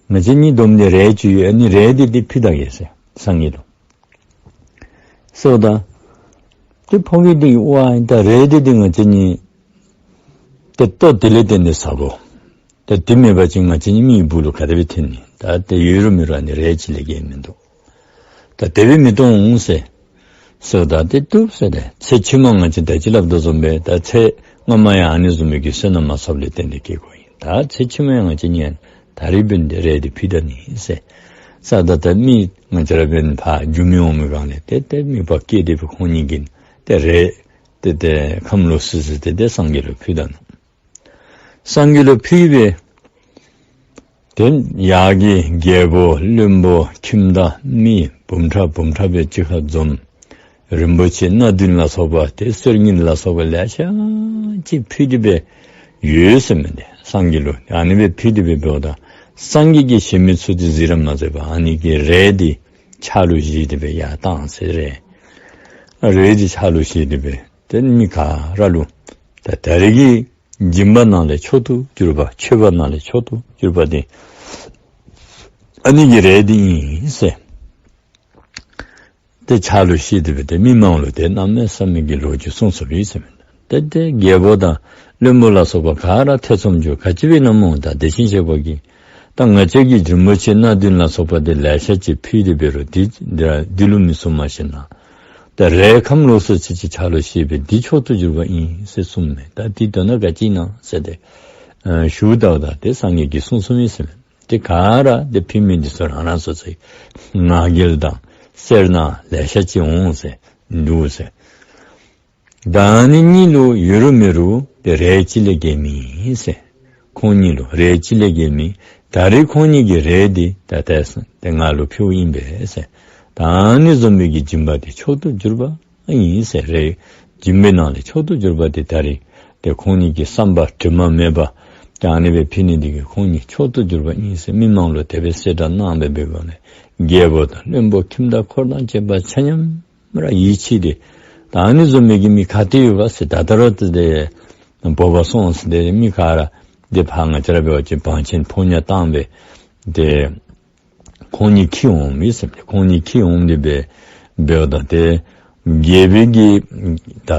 ང་བཅས་གཉིས་བསྡོམས་ཏེ་རས་ཅིག་ཡོད། ཨ་ནི་རས་འདི་ཏེ་ཕུལ་ད་གེ་ཟེར་སངས་རྒྱས་ལུ་ཟེརཝ་ད། ཏེ་ཕོ་རྒྱས་དེ་གིས་ཝའི་ད་རས་འདི་ཏེ་ང་བཅས་གཉིས་ཏེ་ལྟོ་དེ་ལས་བརྟེན་ཏེ་ཟཝ་ད་དེ་མེད་པ་ཅིན་ང་བཅས་གཉིས་མི་གི་སྦུག་ལུ་ག་དེ་སྦེ་ཐོན་ནི། ད་ཏེ་ཡོད་རུང་མེད་རུང་ཨ་ནི་རས་ཅིག་ལས་བརྒལ་མིན་འདུག། ད་དེ་སྦེ་མི་གཏོང་འོང་ཟེར་ཟེརཝ་ད་ཏེ་བཏུབ་ཟེར་ཏེ་ཚེ་ཕྱི་མ་ང་བཅས་ད་ཅི་སླབ་དོ་བཟུམ་སྦེ་ད་ཚེ་སྔ་མ་ཡང་ཨ་ནི་བཟུམ་མའི་གི་བསོད་ནམས་མ་བསགས་ལས་བརྟེན་ཏེ་སྐྱེ་དགོཔ་ཨིན། ད་ཚེ་ཕྱི་མ་ཡང་ང་བཅས་གཉིས་ད་རིས་འབདན་ཏེ་རས་འདི་ཕུལ་ད་ནི་ཟེར། ས་ད་ད་མི་ང་བཅས་ར་འབདན་ཕར་རྒྱུས་མེད་འོང་མི་སྒང་ལས་ཏེ་ཏེ་མི་པ་སྐྱེས་ཏེ་སྦེ་ཁོང་གཉིས་ཀྱིས་ཏེ་རས་ཏེ་ཏེ་ཁམས་ལོག་སི་སི་ཏེ་ཏེ་སངས་རྒྱས་ལུ་ཕུལ་ད་ནུག། སངས་རྒྱས་ལུ་ཕུལ་སྦེ་ཏེ་ཡར་གྱི་རྒྱལ་པོ་བློན་པོ་ཁྱིམ་བདག་མི་འབུམ་ཕྲག་འབུམ་ཕྲག་སྦེ་གཅིག་ཁར་འཛོམས། རིན་པོ་ཆེ་སྣ་བདུན་ལ་སོགས་པ་ཏེ་གསེར་དངུལ་ལ་སོགས་པ་ལེ་ཤ་ཅིག་ཕུལ་ཏེ་སྦེ་ཡོད་ཟེར་མས་ཏེ་སངས་རྒྱས་ལུ། ཨ་ནི་སྦེ་ཕུལ་ཏེ་སྦེ་འབདཝ་ད་སངས་རྒྱས་ཀྱིས་གཞན་མི་ཚུ་འདི་གཟིགས་ར་མ་གཟིགས་པར་ཨ་ནི་གི་རས་འདི་ཕྱག་ལུ་བཞེས་ཏེ་སྦེ་ཡར་བཏང་ཟེར། རས་རས་འདི་ཕྱག་ལུ་བཞེས་ཏེ་སྦེ་ཏེ་མི་ག་ར་ལུ་ད་ད་རེས་ཀྱི་སྦྱིན་པ་ནང་ལས་མཆོག་ཏུ་གྱུར་པ་མཆོད་པ་ནང་ལས་མཆོག་ཏུ་གྱུར་པ་འདི་ཨ་ནི་གི་རས་འདི་ཨིན་ཟེར། ཏེ་ཕྱག་ལུ་བཞེས་ཏེ་སྦེ་ཏེ་མི་མང་ལུ་ཏེ་གནམ་མེད་ས་མེད་ཀྱི་ལོ་རྒྱུས་གསུངས་སོཔ་ཨིན་ཟེར་མས། ཏེ་ཏེ་རྒྱལ་པོ་དང་ བློན་པོ་ལ་སོགས་པ་ག་ར་ཐེ་ཚོམ་འགྱོ། ག་ཅི་སྦེ་ཨིན་ན་སྨོ། ད་དེ་བཞིན་གཤེགས་པ་གིས་ད་ང་བཅས་ཀྱིས་རིན་པོ་ཆེ་སྣ་བདུན་ལ་སོགས་པ་དེ་ལེ་ཤ་ཅིག་ཕུལ་ཏེ་འབད་རུང་འདི་འདི་ལུ་མི་བཟུང་མ་ཤེས་ན། ད་རས་ཁམ་ལོག་སོ་ཅིག་ཅིག་ཕྱག་ལུ་བཞེས་སྦེ་འདི་མཆོག་ཏུ་གྱུར་པ་ཨིན་ཟེར་གསུངས་མས། ད་འདི་དོན་ན་ག་ཅི་ཨིན་ན་ཟེར་ཏེ་ཨ་ཞུཝ་ད་ད་དེ་སངས་རྒྱས་ཀྱིས་གསུངས་གསུངསམ་ཨིན་ཟེར་མས། དེ་ག་ར་དེ་ཕུལ་མི་འདི་ཚུ་རང་རང་སོ་སོའི་ང་རྒྱལ་དང་སེར་སྣ་ལེ་ཤ་ཅིག་འོང་ཟེར་འདུག་ཟེར། ད་ཨ་ནི་གཉིས་ལུ་ཡོད་རུང་མེད་རུང་དེ་རས་གཅིག་ལས་བརྒལ་མེད་ཟེར། ཁོང་གཉིས་ལུ་རས་གཅིག་ལས་བརྒལ་མེད། ད་རེས་ཁོང་གཉིས་ཀྱི་རས་འདི་ད་ལྟོ་དེ་ང་ལུ་ཕུལཝ་ཨིན་པས་ཟེར། ད་ཨ་ནི་བཟུམ་མའི་གི་སྦྱིན་པ་འདི་མཆོག་ཏུ་གྱུར་པ་ཨིན་ཟེར། རས་སྦྱིན་པའི་ནང་ལས་མཆོག་ཏུ་གྱུར་པ་འདི་ད་རེས་དེ་ཁོང་གཉིས་ཀྱི་བསམ་པ་དྲི་མ་མེད་པ་ད་ཨ་ནི་སྦེ་ཕུལ་ནི་འདི་གིས་ཁོང་གཉིས་མཆོག་ཏུ་གྱུར་པ་ཨིན་ཟེར་མི་མང་ལུ་དེ་སྦེ་གསལ་བསྒྲགས་གནང་སྦེ་འབད་བའི་སྒང་ལས་རྒྱལ་པོ་དང་བློན་པོ་ཁྱིམ་བདག་འཁོར་དང་བཅས་པ་ཆ་མཉམ་ར་ཡིད་ཆེས་ཏེ། ད་ཨ་ནི་བཟུམ་མའི་གི་མི་ག་ཏེ་ཡོད་པ་ཟེར། ད་ད་རུང་ཏེ་དེ་བོ་པ་སོང་ཟེར་ཏེ་མི་ག་ར་དེ་ཕར་ང་བཅས་ར་འབད་བ་ཅིན་བང་ཆེན་ཕོ་ཉ་བཏང་སྦེ་དེ་ཁོང་གཉིས་འཁྱིད་འོང་མི་ཟེར་མས། ཁོང་གཉིས་འཁྱིད་འོང་སྟེ་སྦེ་འབདཝ་ད་དེ་རྒྱལ་པོའི་གི་ད་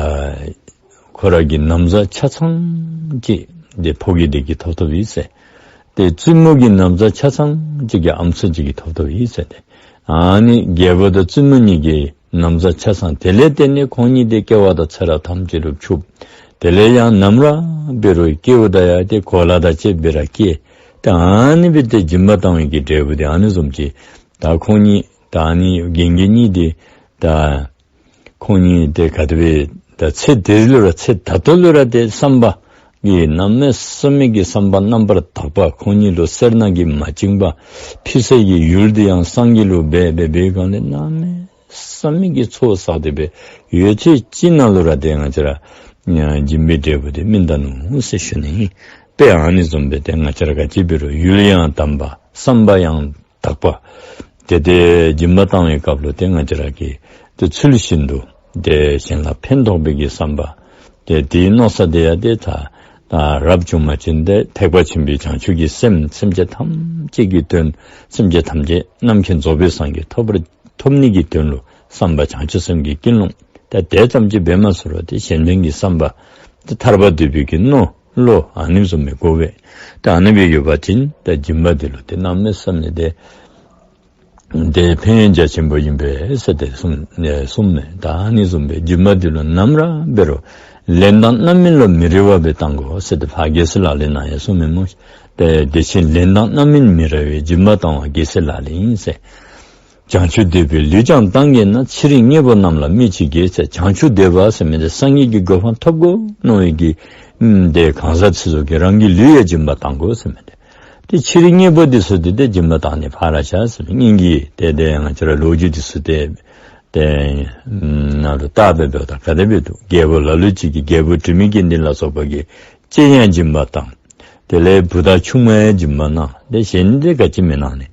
ཁོ་ར་གི་ན་བཟའ་ཆ་ཚང་ཅིག་དེ་ཕོ་རྒྱས་དེ་གིས་ཐོབ་ཐོབ་ཨིན་ཟེར། དེ་བཙུན་མོ་གི་ན་བཟའ་ཆ་ཚང་ཅིག་གི་ཨམ་སྲུ་ཅིག་གིས་ཐོབ་ཐོབ་ཨིན་ཟེར་ཏེ། ཨ་ནི་རྒྱལ་པོ་དང་བཙུན་མོ་གཉིས་ཀྱི་ན་བཟའ་ཆ་ཚང་དེ་ལས་བརྟེན་ནས་ཁོང་གཉིས་དེ་སྐྱེ་བ་དང་ཚེ་རབས་ཐམས་ཅད་ལུ་ཕྱུགཔ། དེ་ལས་ཡང་ནམ་ར་འབད་རུང་སྐྱེཝ་ད་ཡང་དེ་གོ་ལ་དང་བཅས་སྦེ་ར་སྐྱེ། ད་ཨ་ནི་སྦེ་དེ་སྦྱིན་པ་བཏང་བའི་གི་འབྲས་བུ་དེ་ཨ་ནི་བཟུམ་ཅིག། ད་ཁོང་གཉིས་ད་ཨ་ནི་རྒན་རྒས་གཉིས་དེ་ད་ཁོང་གཉིས་དེ་ག་དེ་སྦེ་ད་ཚེ་འདི་ལུ་ར་ཚེ་ད་ལྟོ་ལུ་ར་དེ་བསམ་པ་གི་གནམ་མེད་ས་མེད་ཀྱི་བསམ་པ་རྣམ་པར་དག་པ། ཁོང་གཉིས་ལུ་སེར་སྣ་གིས་མ་བཅིངས་པ། ཕྱི་གསལ་གྱི་ཡུལ་དེ་ཡང་སངས་རྒྱས་ལུ་འབད་འབད་འབད་བའི་སྒང་ལས་གནམ་མེད་ས་མེད་ཀྱི་ཚོགས་བསགས་ཏེ་སྦེ་ཡོད་ཚད་ཅིག་ནང་ལུ་ར་དེ་ང་བཅས་ར་སྦྱིན་པའི་འབྲས་བུ་དེ་སྨིན་ད་ནུག་ཟེར་ཞུ་ནི་ཨིན། དཔེ་ཨ་ནི་བཟུམ་སྦེ་དེ་ང་བཅས་ར་ག་ཅི་འབད་རུང་ཡུལ་ཡང་དམ་པ་བསམ་པ་ཡང་དག་པ། དེ་དེ་སྦྱིན་པ་བཏང་བའི་སྐབས་ལུ་དེ་ང་བཅས་ར་གིས་དེ་ཚུལ་བཞིན་དུ་དེ་གཞན་ལ་ཕན་ཐོགས་པའི་གི་བསམ་པ། དེ་དེའི་མནོ་ས་དེ་ཡང་དེ་ད་ད་རབ་བྱུང་པ་ཅིན་དེ་ཐེག་པ་ཆེན་པོའི་བྱང་ཆུབ་ཀྱི་སེམས་སེམས་ཅན་ཐམས་ཅད་ཀྱི་དོན་སེམས་ཅན་ཐམས་ཅད་རྣམ་མཁྱེན་རྫོགས་པའི་སངས་རྒྱས་ཐོབ་པར་ཐོབ་ནི་གི་དོན་ལུ་བསམ་པ་བྱང་ཆུབ་སེམས་ཀྱི་ཀུན་སློང་། ད་དེ་ཙམ་ཅིག་འབད་མ་ཚུགས་རུང་དེ་གཞན་ཕན་གྱི་བསམ་པ། དེ་ཐར་པ་འདོད་པའི་གི་མནོ་བློ་ཨ་ནི་བཟུམ་མའི་དགོ་པས། ད་ཨ་ནི་སྦེ་ཡོད་པ་ཅིན་ད་སྦྱིན་པ་འདི་ལུ་དེ་གནམ་མེད་ས་མེད་དེ་དེ་ཕན་ཡོན་རྒྱ་ཆེན་པོ་ཨིན་པས་ཟེར་ཏེ་གསུངས་ནས་གསུངས་མས། ད་ཨ་ནི་བཟུམ་སྦེ་སྦྱིན་པ་འདི་ལུ་ནམ་ར་འབད་རུང་ལན་དང་རྣམ་སྨིན་ལུ་མི་རེ་བ་སྦེ་བཏང་དགོ་ཟེར་ཏེ་ཕར་རྒྱལ་སྲས་ལག་ལེན་ནང་ཡང་གསུངས་མས་སྨོ། དེ་དེ་ཕྱིར་ལན་དང་རྣམ་སྨིན་མི་རེ་བའི། སྦྱིན་པ་བཏང་བ་རྒྱལ་སྲས་ལག་ལེན་ཡིན་ཟེར། བྱང་ཆུབ་འདོད་པའི་ལུས་ཀྱང་བཏང་གེ་ན། ཕྱི་རིགས་དངོས་པོ་རྣམས་ལ་སྨོས་ཅི་དགོས་ཟེར། བྱང་ཆུབ་འདོད་པ་ཟེར་མི་དེ་སངས་རྒྱས་ཀྱི་གོ་འཕང་ཐོབ་དགོ་མནོ་བའི་གི་ཨམ་དེ་གང་ཟག་ཚུ་ཚུ་གིས་རང་གི་ལུས་ཡང་སྦྱིན་པ་བཏང་དགོ་ཟེར་མི་དེ། དེ་ཕྱི་རིགས་དངོས་པོ་འདི་ཚུ་དེ་དེ་སྦྱིན་པ་བཏང་ནི་ཕར་བཞག་ཟེར་མི་སྙིང་གི་དེ་དེ་ང་བཅས་ར་ལོ་རྒྱུས་འདི་ཚུ་དེ་དེ་ནང་ལུ་བལྟ་སྦེ་འབདཝ་ད་ག་དེ་སྦེ་འདུག། རྒྱལ་པོ་ལ་ལུ་ཅིག་གིས་རྒྱལ་པོ་དྲི་མེད་ཀྱི་མདུན་ལ་སོགས་པ་གི་སྤྱན་ཡང་སྦྱིན་པ་བཏང་། དེ་ལས་བུ་དང་ཆུང་མ་ཡང་སྦྱིན་པ་གནང་། དེ་གཞན་དེ་ག་ཅི་མི་གནང་ནི།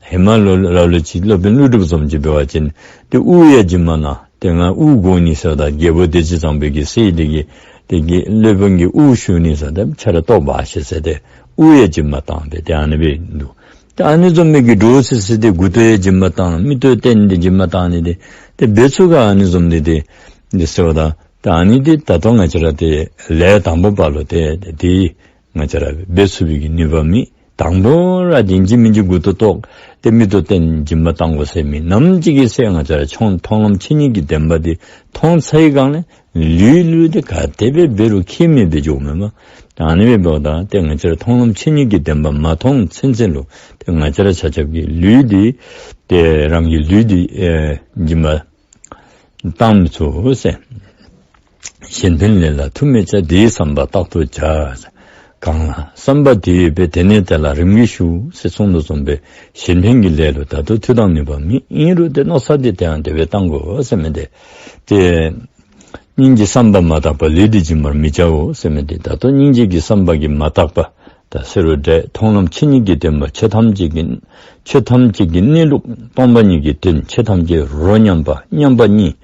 ཧེ་མ་ལུ་ལ་ལུ་ཅིག་སློབ་དཔོན་ཀླུ་སྒྲུབ་བཟུམ་ཅིག་འབད་བ་ཅིན་དེ་དབུ་ཡང་སྦྱིན་པ་གནང་། དེ་ང་དབུ་དགོ་ནི་ཟེརཝ་ད་རྒྱལ་པོ་བདེ་སྤྱོད་བཟང་པོ་གི་སྲས་དེ་གིས་དེ་གིས་སློབ་དཔོན་གྱི་དབུ་ཞུ་ནི་ཟེརཝ་ད་ཁྱོད་ར་ལྟོ་འབག་ཤིག་ཟེར་ཏེ་དབུ་ཡང་སྦྱིན་པ་བཏང་སྦེ་དེ་ཨ་ནི་སྦེ་འདུག། ད་ཨ་ནི་བཟུམ་མའི་གི་འདྲོག་སི་སི་དེ་མགུ་ཏོ་ཡང་སྦྱིན་པ་བཏང་། མིག་ཏོ་བསྟན་ཏེ་སྦྱིན་པ་བཏང་ནི་དེ་དེ་འབད་ཚུགས་ག། ཨ་ནི་བཟུམ་དེ་དེ་དེ་ཟེརཝ་ད་ད་ཨ་ནི་དེ་ད་ལྟོ་ང་བཅས་ར་དེ་ལས་དང་པོ་པ་ལུ་དེ་དེ་ང་བཅས་ར་འབད་ཚུགས་པའི་གི་ནུས་པ་མེད། དང་པོ་ར་དེ་ཨིན་ཅི་མིན་ཅི་མགུ་ཏོ་བཏོག་སྟེ་མིག་ཏོ་བསྟན་སྦྱིན་པ་བཏང་དགོ་ཟེར་མི་ནམ་ཅིག་གི་ཚེ་ང་བཅས་ར་མཐོང་མཐོང་ལམ་ཆོས་ཉིད་ཀྱི་བདེན་པ་དེ་མཐོང་ཚར་བའི་སྒང་ལས་ལུས་ལུས་དེ་ག་དེ་སྦེ་འབད་རུང་ཁྱད་མེད་པའི་འགྱོཝ་མས་སྨོ། ད་ཨ་ནི་སྦེ་འབདཝ་ད་དེ་ང་བཅས་ར་མཐོང་ལམ་ཆོས་ཉིད་ཀྱི་བདེན་པ་མ་མཐོང་ཚུན་ཚོད་ལུ་དེ་ང་བཅས་ར་ཆ་ཁྱབ་ཀྱི་ལུས་དེ་དེ་རང་གི་ལུས་དེ་ཨེ་སྦྱིན་པ་བཏང་མི་ཚུགས་ཟེར། གཞན་ཕན་ལས་ལ་ཐུག་མི་བྱ། དེའི་བསམ་པ་རྟག་ཏུ་བྱ། གང་ལ་བསམ་པ་དེ་ཡོད་པས། དེ་ནི་དེ་ལ་རིམ་གྱིས་ཞུགས་ཟེར་གསུངས་དོ་བཟུམ་སྦེ་གཞན་ཕན་གྱི་ལས་ལུ་ད་ལྟོ་མཐུ་དང་ནུས་པ་མེད། ཨིན་རུང་དེ་མནོ་ས་དེ་དེ་ཡང་དེ་སྦེ་བཏང་དགོ་ཟེར་མི་དེ། དེ་སྙིང་རྗེ་བསམ་པ་མ་དག་པར་ལུས་འདི་སྦྱིན་པར་མི་བྱའོ་ཟེར་མི་དེ། ད་ལྟོ་སྙིང་རྗེ་གི་བསམ་པ་གིས་མ་དག་པ་ད་ཟེར་རུང་འདྲ། མཐོང་ལམ་ཆོས་ཉིད་ཀྱི་བདེན་པ་ཆོས་ཐམས་ཅད་ཀྱི་ཆོས་ཐམས་ཅད་ཀྱི་གནས་ལུགས་སྟོང་པ་ཉིད་ཀྱི་དོན་ཆོས་ཐམས་ཅད་རོ་མཉམ་པ་མཉམ་པ་ཉིད་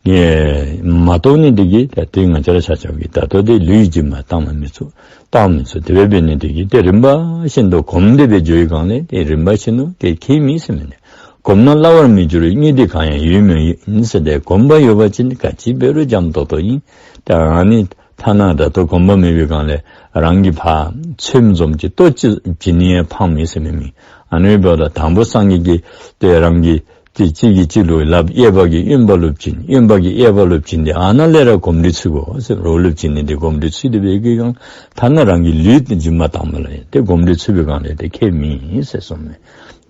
ཨེ་མ་རྟོགས་ནི་དེ་གིས་ད་དེ་ང་བཅས་ར་ཆ་ཁྱབ་ཀྱིས་ད་ལྟོ་དེ་ལུས་སྦྱིན་པ་བཏང་མི་ཚུགས། བཏང་མི་ཚུགས། དེ་སྦེ་འབད་ནི་དེ་གིས་དེ་རིམ་པ་བཞིན་དུ་གོམས་ཏེ་སྦེ་འགྱོ་བའི་སྒང་ལས་དེ་རིམ་པ་བཞིན་དུ་དེ་ཁྱད་མེད་ཟེར་མི་དེ། གོམས་ན་སླ་བར་མི་འགྱུར་བའི། དངོས་དེ་གང་ཡང་ཡོད་མི་ཡིན་ཟེར་ཏེ་གོམས་པ་ཡོད་པ་ཅིན་ག་ཅི་འབད་རུང་འཇམ་ཏོག་ཏོ་ཨིན། ད་ཨ་ནི་ ཐ་ན་ད་ལྟོ་གོམས་པ་མེད་པའི་སྒང་ལས་རང་གིས་ཕར་ཚོདམ་བཟུམ་ཅིག་ལྟོ་ཅིག་བྱིན་ནི་ཡང་ཕངས་མི་ཟེར་མི་མེད། ཨ་ནི་འབདཝ་ད་དང་པོ་སངས་རྒྱས་ཀྱིས་ཏེ་རང་གི་ཏེ་གཅིག་གིས་གཅིག་ལུ་ལགཔ་གཡས་པ་གིས་གཡོན་པ་ལུ་བྱིན། གཡོན་པ་གིས་གཡས་པ་ལུ་བྱིན་ཏེ་ཨ་ནཱ་ལས་ར་གོམས་འདྲིས་ཚུད་དགོ་ཟེར། རོགས་ལུ་བྱིན་ནི་དེ་གོམས་འདྲིས་ཚུད་དེ་འབད་གི་སྒང་ཐ་ན་རང་གི་ལུས་ཏེ་སྦྱིན་པ་བཏང་མི་ལུ་ཡང་ཏེ་གོམས་འདྲིས་ཚུད་པའི་སྒང་ལས་ཏེ་ཁྱད་མེད་ཟེར་གསུངས་མས།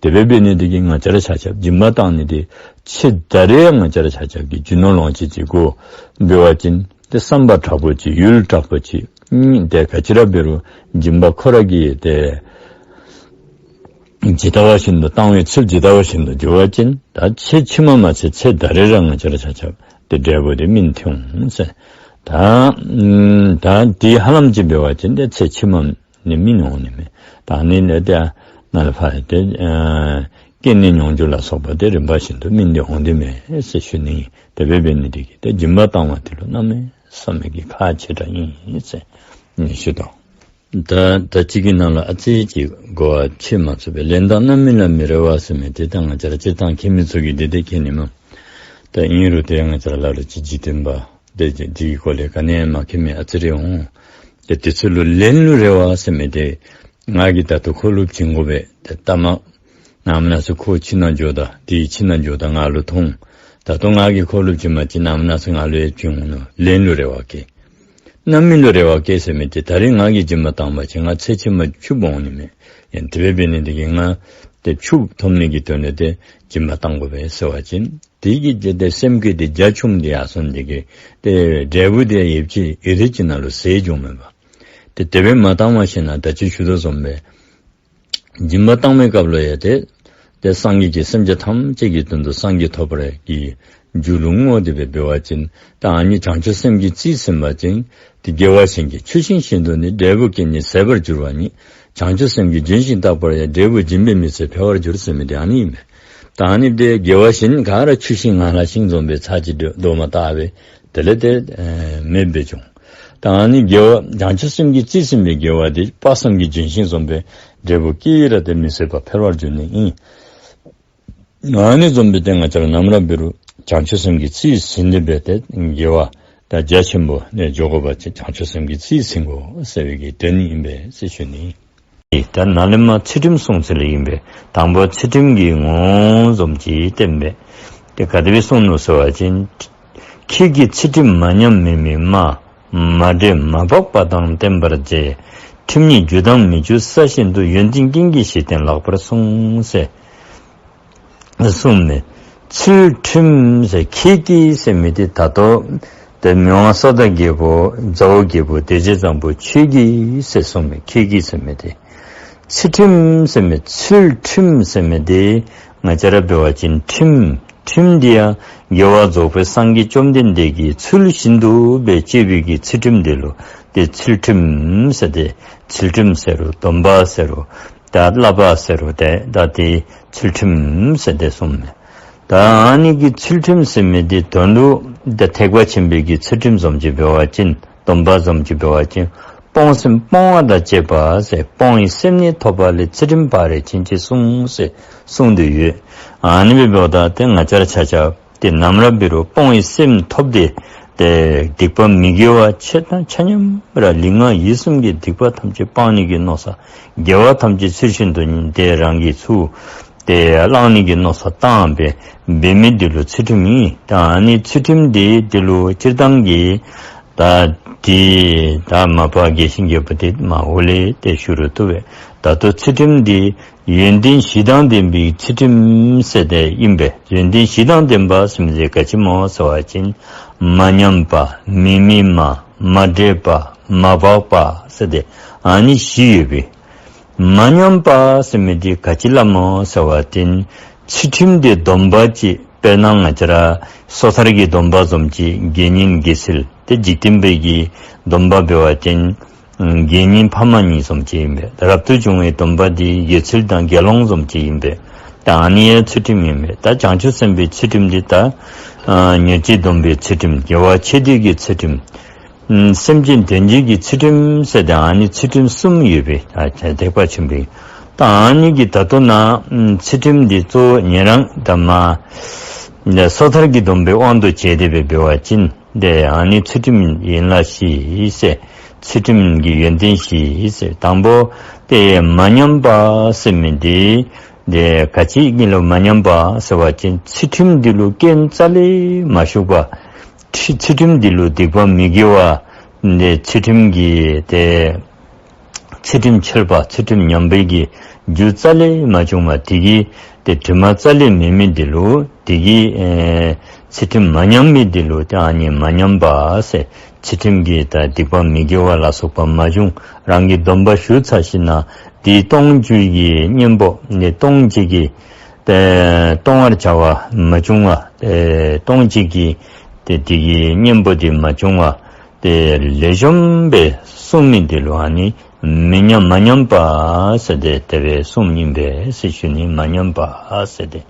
དེ་སྦེ་འབད་ནི་དེ་གིས་ང་བཅས་ར་ཆ་ཁྱབ་སྦྱིན་པ་བཏང་ནི་དེ་ཕྱེད་ད་རེས་ཡང་ང་བཅས་ར་ཆ་ཁྱབ་ཀྱིས་རྒྱུ་ནོར་ལོངས་སྤྱོད་ཅིག་དགོ་འབད་བ་ཅིན་ཏེ་བསམ་པ་དྲག་པོ་ཅིག་ཡུལ་དྲག་པོ་ཅིག་ཨུམ་ཏེ་ག་ཅི་ར་འབད་རུང་སྦྱིན་པ་ཁོ་ར་གིས་ཏེ་ཇི་ལྟ་བ་བཞིན་དུ་བཏང་བའི་ཚུལ་ཇི་ལྟ་བ་བཞིན་དུ་འགྱུར་བ་ཅིན་ད་ཚེ་ཕྱི་མ་མ་ཚད་ཚེ་ད་རེས་ར་ང་བཅས་ར་ཆ་ཁྱབ་ཏེ་འབྲས་བུ་དེ་སྨིན་ཐོན་འོང་ཟེར། ད་ཨུམ་ད་དེ་ཧ་ལམ་ཅིག་འབད་བ་ཅིན་ཏེ་ཚེ་ཕྱི་མ་ནི་སྨིན་འོང་ནི་མས། ད་ཨ་ནི་ལས་ཏེ་ནཱ་ལས་ཕར་ཏེ་ཨ་སྐྱེ་གནས་མྱོང་འགྱུར་ལ་སོགས་པ་དེ་རིམ་པ་བཞིན་དུ་སྨིན་ཏེ་འོང་དེ་མས་ཟེར་ཞུ་ནི། དེ་སྦེ་འབད་ནི་དེ་གིས་ཏེ་སྦྱིན་པ་བཏང་བ་དེ་ལུ་གནམ་མེད་ས་མེད་ཀྱི་ཁག་ཆེ་དྲགས་ཨིན་ཟེར་ཞུ་དོ། ད་ད་ཅི་གི་ནང་ལུ་ཨ་ཙི་ཅིག་གོ་བ་ཕྱེ་མ་ཚུགས་པས། ལན་དང་རྣམ་སྨིན་ལ་མི་རེ་བ་ཟེར་མི་དེ་ད་ང་བཅས་ར་སྤྱིར་བཏང་མཁྱེན་མི་ཚུ་གིས་དེ་དེ་མཁྱེན་ནི་མས། ད་ཨིན་རུང་ཏེ་ང་བཅས་ར་ལ་ལུ་ཅིག་འཇིག་རྟེན་པ་དེ་དེ་གི་སྐོར་ལས་ག་ནི་ཡང་མ་མཁྱེན་མི་ཨ་ཙི་རེ་འོང་། ཏེ་དེ་ཚུ་ལུ་ལན་ལུ་རེ་བ་ཟེར་མི་དེ་ང་གིས་ད་ལྟོ་ཁོ་ལུ་བྱིན་དགོ་པས། ཏེ་ལྟ་མ་གནམ་མེད་ས་མེད་ཁོ་ཁྱིམ་ནང་འགྱོཝ་ད་དེ་ཁྱིམ་ནང་འགྱོཝ་ད་ང་ལུ་མཐོང་། ད་ལྟོ་ང་གིས་ཁོ་ལུ་བྱིན་པ་ཅིན་གནམ་མེད་ས་མེད་ང་ལུ་ཡང་བྱིན་འོང་ནོ། ལན་ལུ་རེ་བ་བསྐྱེད། རྣམ་སྨིན་ལུ་རེ་བ་བསྐྱེད་ཟེར་མི་དེ་ད་རེས་ང་གིས་སྦྱིན་པ་བཏང་པ་ཅིན་ང་ཚེ་ཕྱི་མ་ཕྱུགཔོ་འོང་ནི་མས། ཡང་དེ་སྦེ་འབད་ནི་དེ་གིས་ང་ཏེ་ཕྱུགཔོ་ཐོབ་ནི་གི་དོན་ལས་ཏེ་སྦྱིན་པ་བཏང་དགོ་པས་ཟེར་བ་ཅིན་དེ་གི་ཏེ་ཏེ་སེམས་བསྐྱེད་དེ་རྒྱ་ཆུངམ་དེ་ཡར་སོང་དེ་གིས་ཏེ་འབྲས་བུ་དེ་ཡུདཔ་ཅིག་ཡུན་རིང་ཅིག་ནང་ལུ་ཟད་འགྱོཝ་མས་པ། ཏེ་དེ་སྦེ་མ་བཏང་བ་ཅིན་ན་ད་ཅི་ཞུ་དོ་བཟུམ་སྦེ་སྦྱིན་པ་བཏང་མི་སྐབས་ལུ་ཡང་ཏེ་ཏེ་སངས་རྒྱས་ཀྱིས་སེམས་ཅན་ཐམས་ཅད་ཀྱི་དོན་དུ་སངས་རྒྱས་ཐོབ་པར་གྱི་རྒྱུ་ལུ་བསྔོ་སྟེ་སྦེ་འབད་བ་ཅིན་ད་ཨ་ནི་བྱང་ཆུབ་སེམས་ཀྱིས་རྩིས་ཟིན་པ་ཅིན་ཏེ་དགེ་བ་གཞན་གྱིས་ཆུ་ཤིང་བཞིན་དུ་ནི། འབྲས་བུ་ཀུན་ནི་ཟད་པར་འགྱུར་བ་ཉིད། བྱང་ཆུབ་སེམས་ཀྱིས་ལྗོན་ཤིང་བཏགས་པ་ཡང་། འབྲས་བུ་སྦྱིན་པས་མི་ཚེ་འཕེལ་བར་འགྱུར་ཟེར་མི་དེ་ཨ་ནི་ཨིན་མས། ད་ཨ་ནི་དེ་དགེ་བ་གཞན་ག་ར་ཆུ་ཤིང་ངང་ལག་ཤིང་བཟུམ་སྦེ་ཚར་གཅིག་རྡོག་མ་བཏགས་པས། དེ་ལས་ཏེ་ཨེ་མེདཔ་སྦེ་འགྱོ་འོང་། ད་ཨ་ནི་དགེ་བ་བྱང་ཆུབ་སེམས་ཀྱིས་རྩིས་ཟིན་པའི་དགེ་བ་དེ་དཔག་བསམ་གྱི་ལྗོན་ཤིང་བཟུམ་སྦེ་འབྲས་བུ་ཀུན་ར་ཏེ་མི་ཟད་པ་འཕེལ་བར་འགྱུར་ནི་ཨིན། ཨ་ནི་བཟུམ་སྦེ་ཏེ་ང་བཅས་ར་ནམ་ར་འབད་རུང་བྱང་ཆུབ་སེམས་ཀྱིས་རྩིས་ཟིན་ཏེ་སྦེ་ཏེ་དགེ་བ་ད་རྒྱ་ཆེན་པོ་ནི་འགྱོ་དགོ་པ་ཅིན་བྱང་ཆུབ་སེམས་ཀྱིས་རྩིས་ཟིན་དགོ་ཟེར་བའི་གི་དོན་ཨིན་པས་ཟེར་ཞུ་ནི། ད་ནཱ་ལས་མར་ཚུལ་ཁྲིམས་སྲུང་ཚུལ་ཨིན་པས། དང་པོ་ཚུལ་ཁྲིམས་ཀྱི་ངོ་བོ་བཟུམ་ཅིག་བསྟན་པས། ཏེ་ག་དེ་སྦེ་གསུངས་ནུག་ཟེར་བ་ཅིན། ཁྱེད་ཀྱིས་ཚུལ་ཁྲིམས་མ་ཉམས་མི་སྨིན་སྨྲ། མ་འདྲེ་མ་འབག་པ་དང་བསྟེན་པར་བྱེད། ཁྲིམས་ཉིད་རྒྱུ་དང་མི་རྒྱུ་ས་བཞིན་དུ། ཡོན་ཏན་ཀུན་གྱི་གཞི་རྟེན་ལགས་པར་བཟུང་ཟེར་གསུངས་མས། ཚུལ་ཁྲིམས་ཟེར་ཁྱེད་ཀྱིས་ཟེར་མི་དེ་ད་ལྟོ་ཏེ་མི་དབང་ས་བདག་རྒྱལ་པོ་ཛ་འོ་རྒྱལ་པོ་སྡེ་བརྒྱད་བཟང་པོ་ཁྱེད་ཀྱིས་ཟེར་གསུངས་མས། ཁྱེད་ཀྱིས་ཟེར་མི་དེ་ཚུལ་ཁྲིམས་ཟེར་མི་ཚུལ་ཁྲིམས་ཟེར་མི་དེ་ང་བཅས་ར་འབད་བ་ཅིན་ཁྲིམས་ཁྲིམས་དེ་ཡང་རྒྱལ་བ་རྫོགས་པའི་སངས་རྒྱས་བཅོམ་ལྡན་འདས་ཀྱིས་ཚུལ་བཞིན་དུ་སྦེ་སྤྱོད་པའི་གི་ཚུལ་ཁྲིམས་དེ་ལུ་ཏེ་ཚུལ་ཁྲིམས་ཟེར་ཏེ་ཚུལ་ཁྲིམས་ཟེར་རུང་སྡོམ་པ་ཟེར་རུང་ད་བསླབ་པ་ཟེར་རུང་ཏེ་ད་དེ་ཚུལ་ཁྲིམས་ཟེར་ཏེ་གསུངས་མས། ད་ཨ་ནི་གི་ཚུལ་ཁྲིམས་ཟེར་མི་དེ་དོན་ལུ་ད་ཐེག་པ་ཆེན་པོའི་གི་ཚུལ་ཁྲིམས་བཟུམ་ཅིག་འབད་བ་ཅིན་སྡོམ་པ་བཟུམ་ཅིག་འབད་བ་ཅིན་སྤོང་སེམས་སྤོང་བ་དང་བཅས་པ་ཟེར། སྤོང་བའི་སེམས་ནི་ཐོབ་པ་ལས། ཚུལ་ཁྲིམས་སྤང་རེས་ཕྱིན་ཅི་སྲུང་ཟེར་གསུངས་ཏེ་ཡོད། ཨ་ནི་འབདཝ་ད་ཏེ་ང་བཅས་ར་ཆ་ཁྱབ་ཏེ་ནམ་ར་འབད་རུང་སྤོང་བའི་སེམས་ཐོབ་སྟེ་ཏེ་སྡིག་པ་མི་དགེ་བ་ཆེ་འབྲིང་ཆ་མཉམ་ར་ལུས་ངག་ཡིད་གསུམ་གྱི་སྡིག་པ་ཐམས་ཅད་སྤང་ནི་གི་མནོ་བསམ། དགེ་བ་ཐམས་ཅད་ཚུལ་བཞིན་དུ་ཏེ་རང་གིས་ཚུ་ཏེ་བླང་ནི་གི་མནོ་བསམ་བཏང་སྦེ་འབད་མི་དེ་ལུ་ཚུལ་ཁྲིམས་ཨིན། ད་ཨ་ནི་ཚུལ་ཁྲིམས་དེ་དེ་ལུ་སྤྱིར་བཏང་གི་ད་དེ་ད་མ་པ་རྒྱས་ཤིང་རྒྱས་པ་དེ་མ་འོག་ལས་ཏེ་ཞུ་རུང་བཏུབ་པས། ད་ལྟོ་ཚུལ་ཁྲིམས་དེ་ཡོན་ཏན་བཞི་དང་ལྡན་པའི་ཚུལ་ཁྲིམས་ཟེར་དེ་ཨིན་པས། ཡོན་ཏན་བཞི་དང་ལྡན་པ་ཟེར་མི་དེ་ག་ཅི་སྨོ་ཟེར་བ་ཅིན་མ་ཉམས་པ་མི་སྨིན་པ་མ་འདྲེ་པ་མ་འབག་པ་ཟེར་ཏེ་ཨ་ནི་བཞི་ཡོད་པས། མ་ཉམས་པ་ཟེར་མི་དེ་ག་ཅི་སླབ་སྨོ་ཟེར་བ་ཅིན་ཚུལ་ཁྲིམས་དེ་སྡོམ་པ་ཅིག་དཔེར་ན་ང་བཅས་ར་སོ་ཐར་གྱི་སྡོམ་པ་བཟུམ་ཅིག་དགེ་བསྙེན་དགེ་ཚུལ་ཏེ་འཇིག་རྟེན་པའི་གི་སྡོམ་པ་འབད་བ་ཅིན་དགེ་བསྙེན་ཕ་མ་གཉིས་བཟུམ་ཅིག་ཨིན་པས། རབ་ཏུ་བྱུང་བའི་སྡོམ་པ་དེ་དགེ་ཚུལ་དང་དགེ་སློང་བཟུམ་ཅིག་ཨིན་པས། ད་ཨ་ནི་ཡང་ཚུལ་ཁྲིམས་ཨིན་པས། ད་བྱང་ཆུབ་སེམས་དཔའི་ཚུལ་ཁྲིམས་དེ་ད་ཨ་མྱུར་བྱེད་སྡོམ་པའི་ཚུལ་ཁྲིམས་དགེ་བ་ཆེ་འདོད་ཀྱི་ཚུལ་ཁྲིམས་ཨུམ་སེམས་ཅན་དོན་བྱེད་ཀྱི་ཚུལ་ཁྲིམས་ཟེར་ཏེ་ཨ་ནི་ཚུལ་ཁྲིམས་གསུམ་ཡོད་པས། ཨ་ཐེག་པ་ཆེན་པོའི་ད་ཨ་ནི་གི་ད་ལྟོ་ན་ཨུམ་ཚུལ་ཁྲིམས་འདི་གཙོ་བོ་ཉན་རང་ད་མ་ནི་སོ་ཐར་གྱི་སྡོམ་པའི་དབང་དུ་བྱས་ཏེ་སྦེ་འབད་བ་ཅིན་ ཏེ་ཨ་ནི་ཚུལ་ཁྲིམས་ཡན་ལག་བཞི་ཟེར། ཚུལ་ཁྲིམས་ཀྱི་ཡོན་ཏན་བཞི་ཟེར། དང་པོ་ཏེ་མ་ཉམས་པ་ཟེར་མི་འདི་ཏེ་ག་ཅི་གི་ལུ་མ་ཉམས་པ་ཟེར་བ་ཅིན་ཚུལ་ཁྲིམས་འདི་ལུ་སྐྱོན་རྩ་ལས་མ་ཞུགས་པ། ཚུལ་ཚུལ་ཁྲིམས་འདི་ལུ་སྡིག་པ་མི་དགེ་བ་ཏེ་ཚུལ་ཁྲིམས་ཀྱི་ཏེ་ཚུལ་ཁྲིམས་འཆལ་བ་ཚུལ་ཁྲིམས་ཉམས་པའི་གི་རྒྱུ་རྩ་ལས་མ་བྱུང་བ་དེ་གིས་ཏེ་དྲི་མ་རྩ་ལས་མེད་མི་འདི་ལུ་དེ་གིས་ཨེ་ཚུལ་ཁྲིམས་མ་ཉམས་མི་འདི་ལུ་ཏེ་ཨ་ནི་མ་ཉམས་པ་ཟེར། ཚུལ་ཁྲིམས་ཀྱི་ད་སྡིག་པ་མི་དགེ་བ་ལ་སོགས་པ་མ་བྱུང་། རང་གི་སྡོམ་པ་ཞུ་ཚར་ཞིནམ་ལས་དེ་གཏོང་བཅུག་གི་གཉེན་པོ་ནི་གཏོང་བྱེད་ཀྱི་ཏེ་གཏོང་བར་བྱ་བ་མ་བྱུང་བ། ཏེ་གཏོང་བྱེད་ཀྱི་ཏེ་དེ་གི་གཉེན་པོ་དེ་མ་བྱུང་བ། ཏེ་ལེགས་ཤོམ་སྦེ་བསྲུང་མི་འདི་ལུ་ཨ་ནི་མི་ཉམས་མ་ཉམས་པ་ཟེར་ཏེ་དེ་སྦེ་གསུངམ་ཨིན་པས་ཟེར་ཞུ་ནི། མ་ཉམས་པ་ཟེར་ཏེ།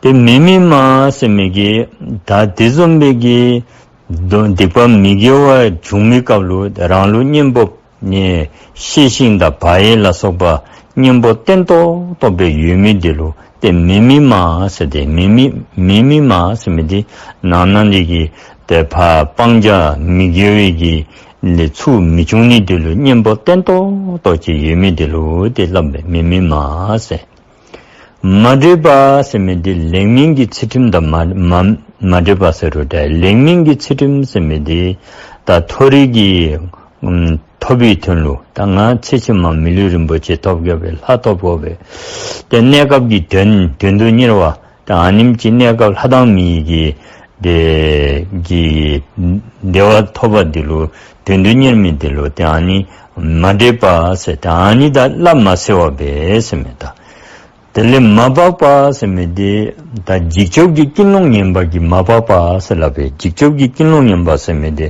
ཏེ་མི་དམིགས་མ་ཟེར་མི་གི་ད་དེ་བཟུམ་སྦེ་གི་སྡིག་པ་མི་དགེ་བ་བྱུང་མི་སྐབས་ལུ་རང་ལུ་གཉེན་པོ་ནི་ཤེས་ཤིང་དང་བག་ཡོད་ལ་སོགས་པ་གཉེན་པོ་བརྟན་ཏོག་ཏོ་སྦེ་ཡོད་མི་འདི་ལུ་ཏེ་མི་དམིགས་མ་ཟེར་ཏེ། མི་དམིགས་མི་དམིགས་མ་ཟེར་མི་འདི་ནང་ན་འདི་གི་ཏེ་ཕར་སྤང་བྱ་མི་དགེ་བའི་གི་ལས་ཚུར་མི་བྱུང་ནི་འདི་ལུ་གཉེན་པོ་བརྟན་ཏོག་ཏོ་ཅིག་ཡོད་མི་འདི་ལུ་ཏེ་སླབ་པས་མི་དམིགས་མ་ཟེར། མ་འདྲེས་པ་ཟེར་མི་འདི་ལེགས་སྨོན་གྱི་ཚུལ་ཁྲིམས་དང་མ་མ་མ་འདྲེས་པ་ཟེར་རུང་འདྲ། ལེགས་སྨོན་གྱི་ཚུལ་ཁྲིམས་ཟེར་མི་འདི་ད་མཐོ་རིས་ཀྱི་ཨམ་ཐོབ་པའི་དོན་ལུ་ད་ང་ཚེ་ཕྱི་མ་མི་ལུས་རིན་པོ་ཆེ་ཐོབ་དགོ་པས། ལྷ་ཐོབ་དགོ་པས། ཏེ་གནས་སྐབས་ཀྱི་དོན་དོན་དུ་གཉེར་བ། ད་ཨ་ནེམ་ཅིག་གནས་སྐབས་ལྷ་དང་མིའི་གི་ཏེ་གི་བདེ་བ་ཐོབ་པ་འདི་ལུ་དོན་དུ་གཉེར་མི་འདི་ལུ་ཏེ་ཨ་ནི་མ་འདྲེས་པ་ཟེར། ཏེ་ཨ་ནི་དང་སླ་མ་བསྲེ་བ་སྦེ་ཟེར་མི་ད། དེ་ལས་མ་བག་པ་ཟེར་མི་འདི་ད་འཇིགས་སྐྱོབ་ཀྱི་ཀུན་སློང་ངན་པ་གིས་མ་བག་པ་ཟེར་སླབ་པས། འཇིགས་སྐྱོབ་ཀྱི་ཀུན་སློང་ངན་པ་ཟེར་མི་འདི་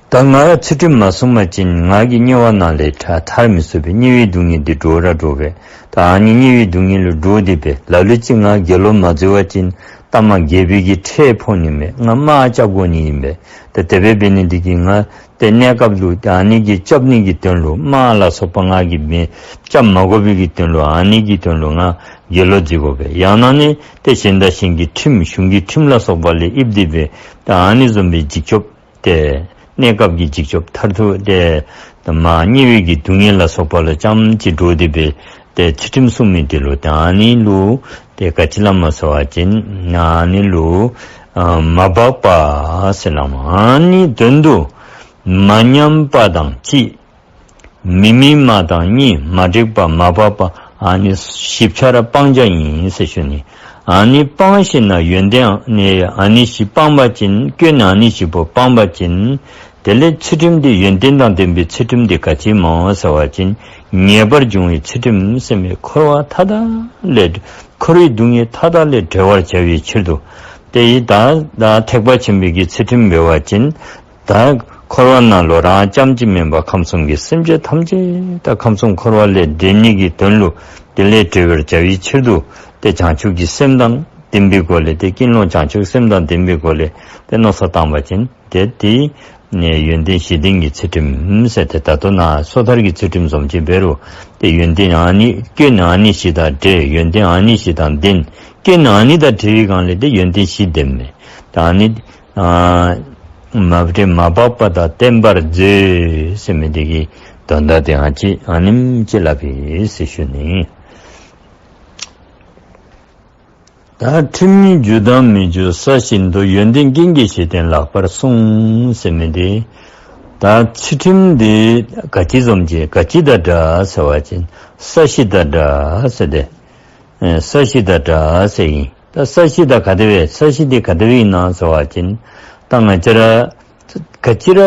ད་ང་ར་ཚུལ་ཁྲིམས་མ་བསྲུང་པ་ཅིན་ང་གིས་དམྱལ་བ་ནང་ལས་ཐར་ཐར་མི་ཚུགས་པས། དམྱལ་བའི་སྡུག་བསྔལ་འདི་འདྲོག་ར་འདྲོག་པས། ད་ཨ་ནི་དམྱལ་བའི་སྡུག་བསྔལ་ལུ་འདྲོག་སྟེ་སྦེ་ལ་ལུ་ཅིག་ང་དགེ་སློང་མ་འཛོལ་བ་ཅིན་ལྟ་མ་དགེ་བའི་གི་ཁྲལ་ཕོག་ནི་མས། ང་དམག་རྐྱབ་དགོ་ནི་ཨིན་པས། ད་དེ་སྦེ་འབད་ནི་འདི་གིས་ང་ཏེ་གནས་སྐབས་ལུ་ཏེ་ཨ་ནི་གི་རྐྱབ་ནི་གི་དོན་ལུ་དམག་ལ་སོགས་པ་ང་གིས་མི་རྐྱབ་མ་དགོ་པའི་གི་དོན་ལུ་ཨ་ནི་གི་དོན་ལུ་ང་དགེ་སློང་འཛོལ་དགོ་པས། ཡང་ན་ནི་ཏེ་གཞན་དང་གཞན་གྱི་ཁྲིམས་གཞུང་གི་ཁྲིམས་ལ་སོགས་པ་ལས་ཡིབ་སྟེ་སྦེ་ཏེ་ཨ་ནི་བཟུམ་སྦེ་འཇིགས་སྐྱོབ་ཏེ་གནས་སྐབས་ཀྱི་འཇིགས་སྐྱོབ་མཐར་ཐུག་ཏེ་མ་དམྱལ་བའི་གི་སྡུག་བསྔལ་ལ་སོགས་པ་ལུ་རྐྱངམ་ཅིག་འདྲོག་སྟེ་སྦེ་ཏེ་ཚུལ་ཁྲིམས་བསྲུང་མི་འདི་ལུ་ཏེ་ཨ་ནི་ལུ་ཏེ་ག་ཅི་སླབ་མས་ཟེར་བ་ཅིན་ཨ་ནི་ལུ་ཨ་མ་བག་པ་ཟེར་སླབ་མས། ཨ་ནི་དོན་དུ་མ་ཉམས་པ་དང་གཅིག། མི་དམིགས་མ་དང་གཉིས། མ་འདྲེས་པ་མ་བག་པ། ཨ་ནི་བཞི་ཆ་ར་སྤང་བྱ་ཨིན་ཟེར་ཞུ་ནི། ཨ་ནི་སྤང་ཞིནམ་ལས་ཡོན་ཏན་ནི་ཨ་ནི་བཞི་སྤངས་པ་ཅིན་སྐྱོན་ཨ་ནི་བཞི་པོ་སྤངས་པ་ཅིན་དེ་ལས་ཚུལ་ཁྲིམས་འདི་ཡོན་ཏན་དང་ལྡན་པའི་ཚུལ་ཁྲིམས་འདི་ག་ཅི་སྨོ་ཟེར་བ་ཅིན་ངེས་པར་འབྱུང་བའི་ཚུལ་ཁྲིམས་ཟེར་མི་འཁོར་བ་མཐའ་དག་ལས་འཁོར་བའི་སྡུག་བསྔལ་མཐའ་དག་ལས་གྲོལ་བར་བྱ་བའི་ཕྱིར་དུ། ཏེ་ད་ད་ཐེག་པ་ཆེན་པོའི་གི་ཚུལ་ཁྲིམས་འབད་བ་ཅིན་ད་འཁོར་བ་ནང་ལུ་རང་རྐྱངམ་གཅིག་མེན་པར་ཁམས་གསུམ་གྱི་སེམས་ཅན་ཐམས་ཅད་ད་ཁམས་གསུམ་འཁོར་བ་ལས་འདྲེན་ནི་གི་དོན་ལུ་དེ་ལས་གྲོལ་བར་བྱ་བའི་ཕྱིར་དུ་ཏེ་བྱང་ཆུབ་ཀྱི་སེམས་དང་ལྡན་པའི་སྒོ་ལས་ཏེ་ཀུན་སློང་བྱང་ཆུབ་སེམས་དང་ལྡན་པའི་སྒོ་ལས་ཏེ་མནོ་བསམ་བཏང་བ་ཅིན་ཏེ་དེ་ནི་ཡོན་ཏན་བཞི་ལྡན་གྱི་ཚུལ་ཁྲིམས་ཟེར་ཏེ་ད་ལྟོ་ནཱ་སོ་ཐར་གྱི་ཚུལ་ཁྲིམས་བཟུམ་ཅིག་འབད་རུང་ཏེ་ཡོན་ཏན་ཨ་ནི་སྐྱོན་ཨ་ནི་བཞི་དང་བྲལ། ཡོན་ཏན་ཨ་ནི་བཞི་དང་ལྡན། སྐྱོན་ཨ་ནི་དང་བྲལ་བའི་སྒང་ལས་ཏེ་ཡོན་ཏན་བཞི་ལྡན་མས། ད་ཨ་ནི་ཨ་མ་འདྲེས་མ་བག་པ་དང་བསྟེན་པར་མཛོད་ཟེར་མི་འདི་གི་དོན་དག་དེ་ཨ་ཅི་ཨ་ནེམ་ཅིག་སླབ་ཨིན་ཟེར་ཞུ་ནི། ད་ཁྲིམས་ནི་རྒྱུ་དང་མི་རྒྱུ་ས་བཞིན་དུ། ཡོན་ཏན་ཀུན་གྱི་གཞི་རྟེན་ལེགས་པར་བསྲུང་ཟེར་མི་འདི་ད་ཚུལ་ཁྲིམས་འདི་ག་ཅི་བཟུམ་ཅིག་ག་ཅི་དང་འདྲ་ཟེར་བ་ཅིན་ས་གཞི་དང་འདྲ་ཟེར་ཏེ། ཨེ་ས་གཞི་དང་འདྲ་ཟེར་ཨིན། ད་ས་གཞི་དང་ག་དེ་སྦེ་ས་གཞི་འདི་ག་དེ་སྦེ་ཨིན་ན་ཟེར་བ་ཅིན་ད་ང་བཅས་ར་ག་ཅི་ར་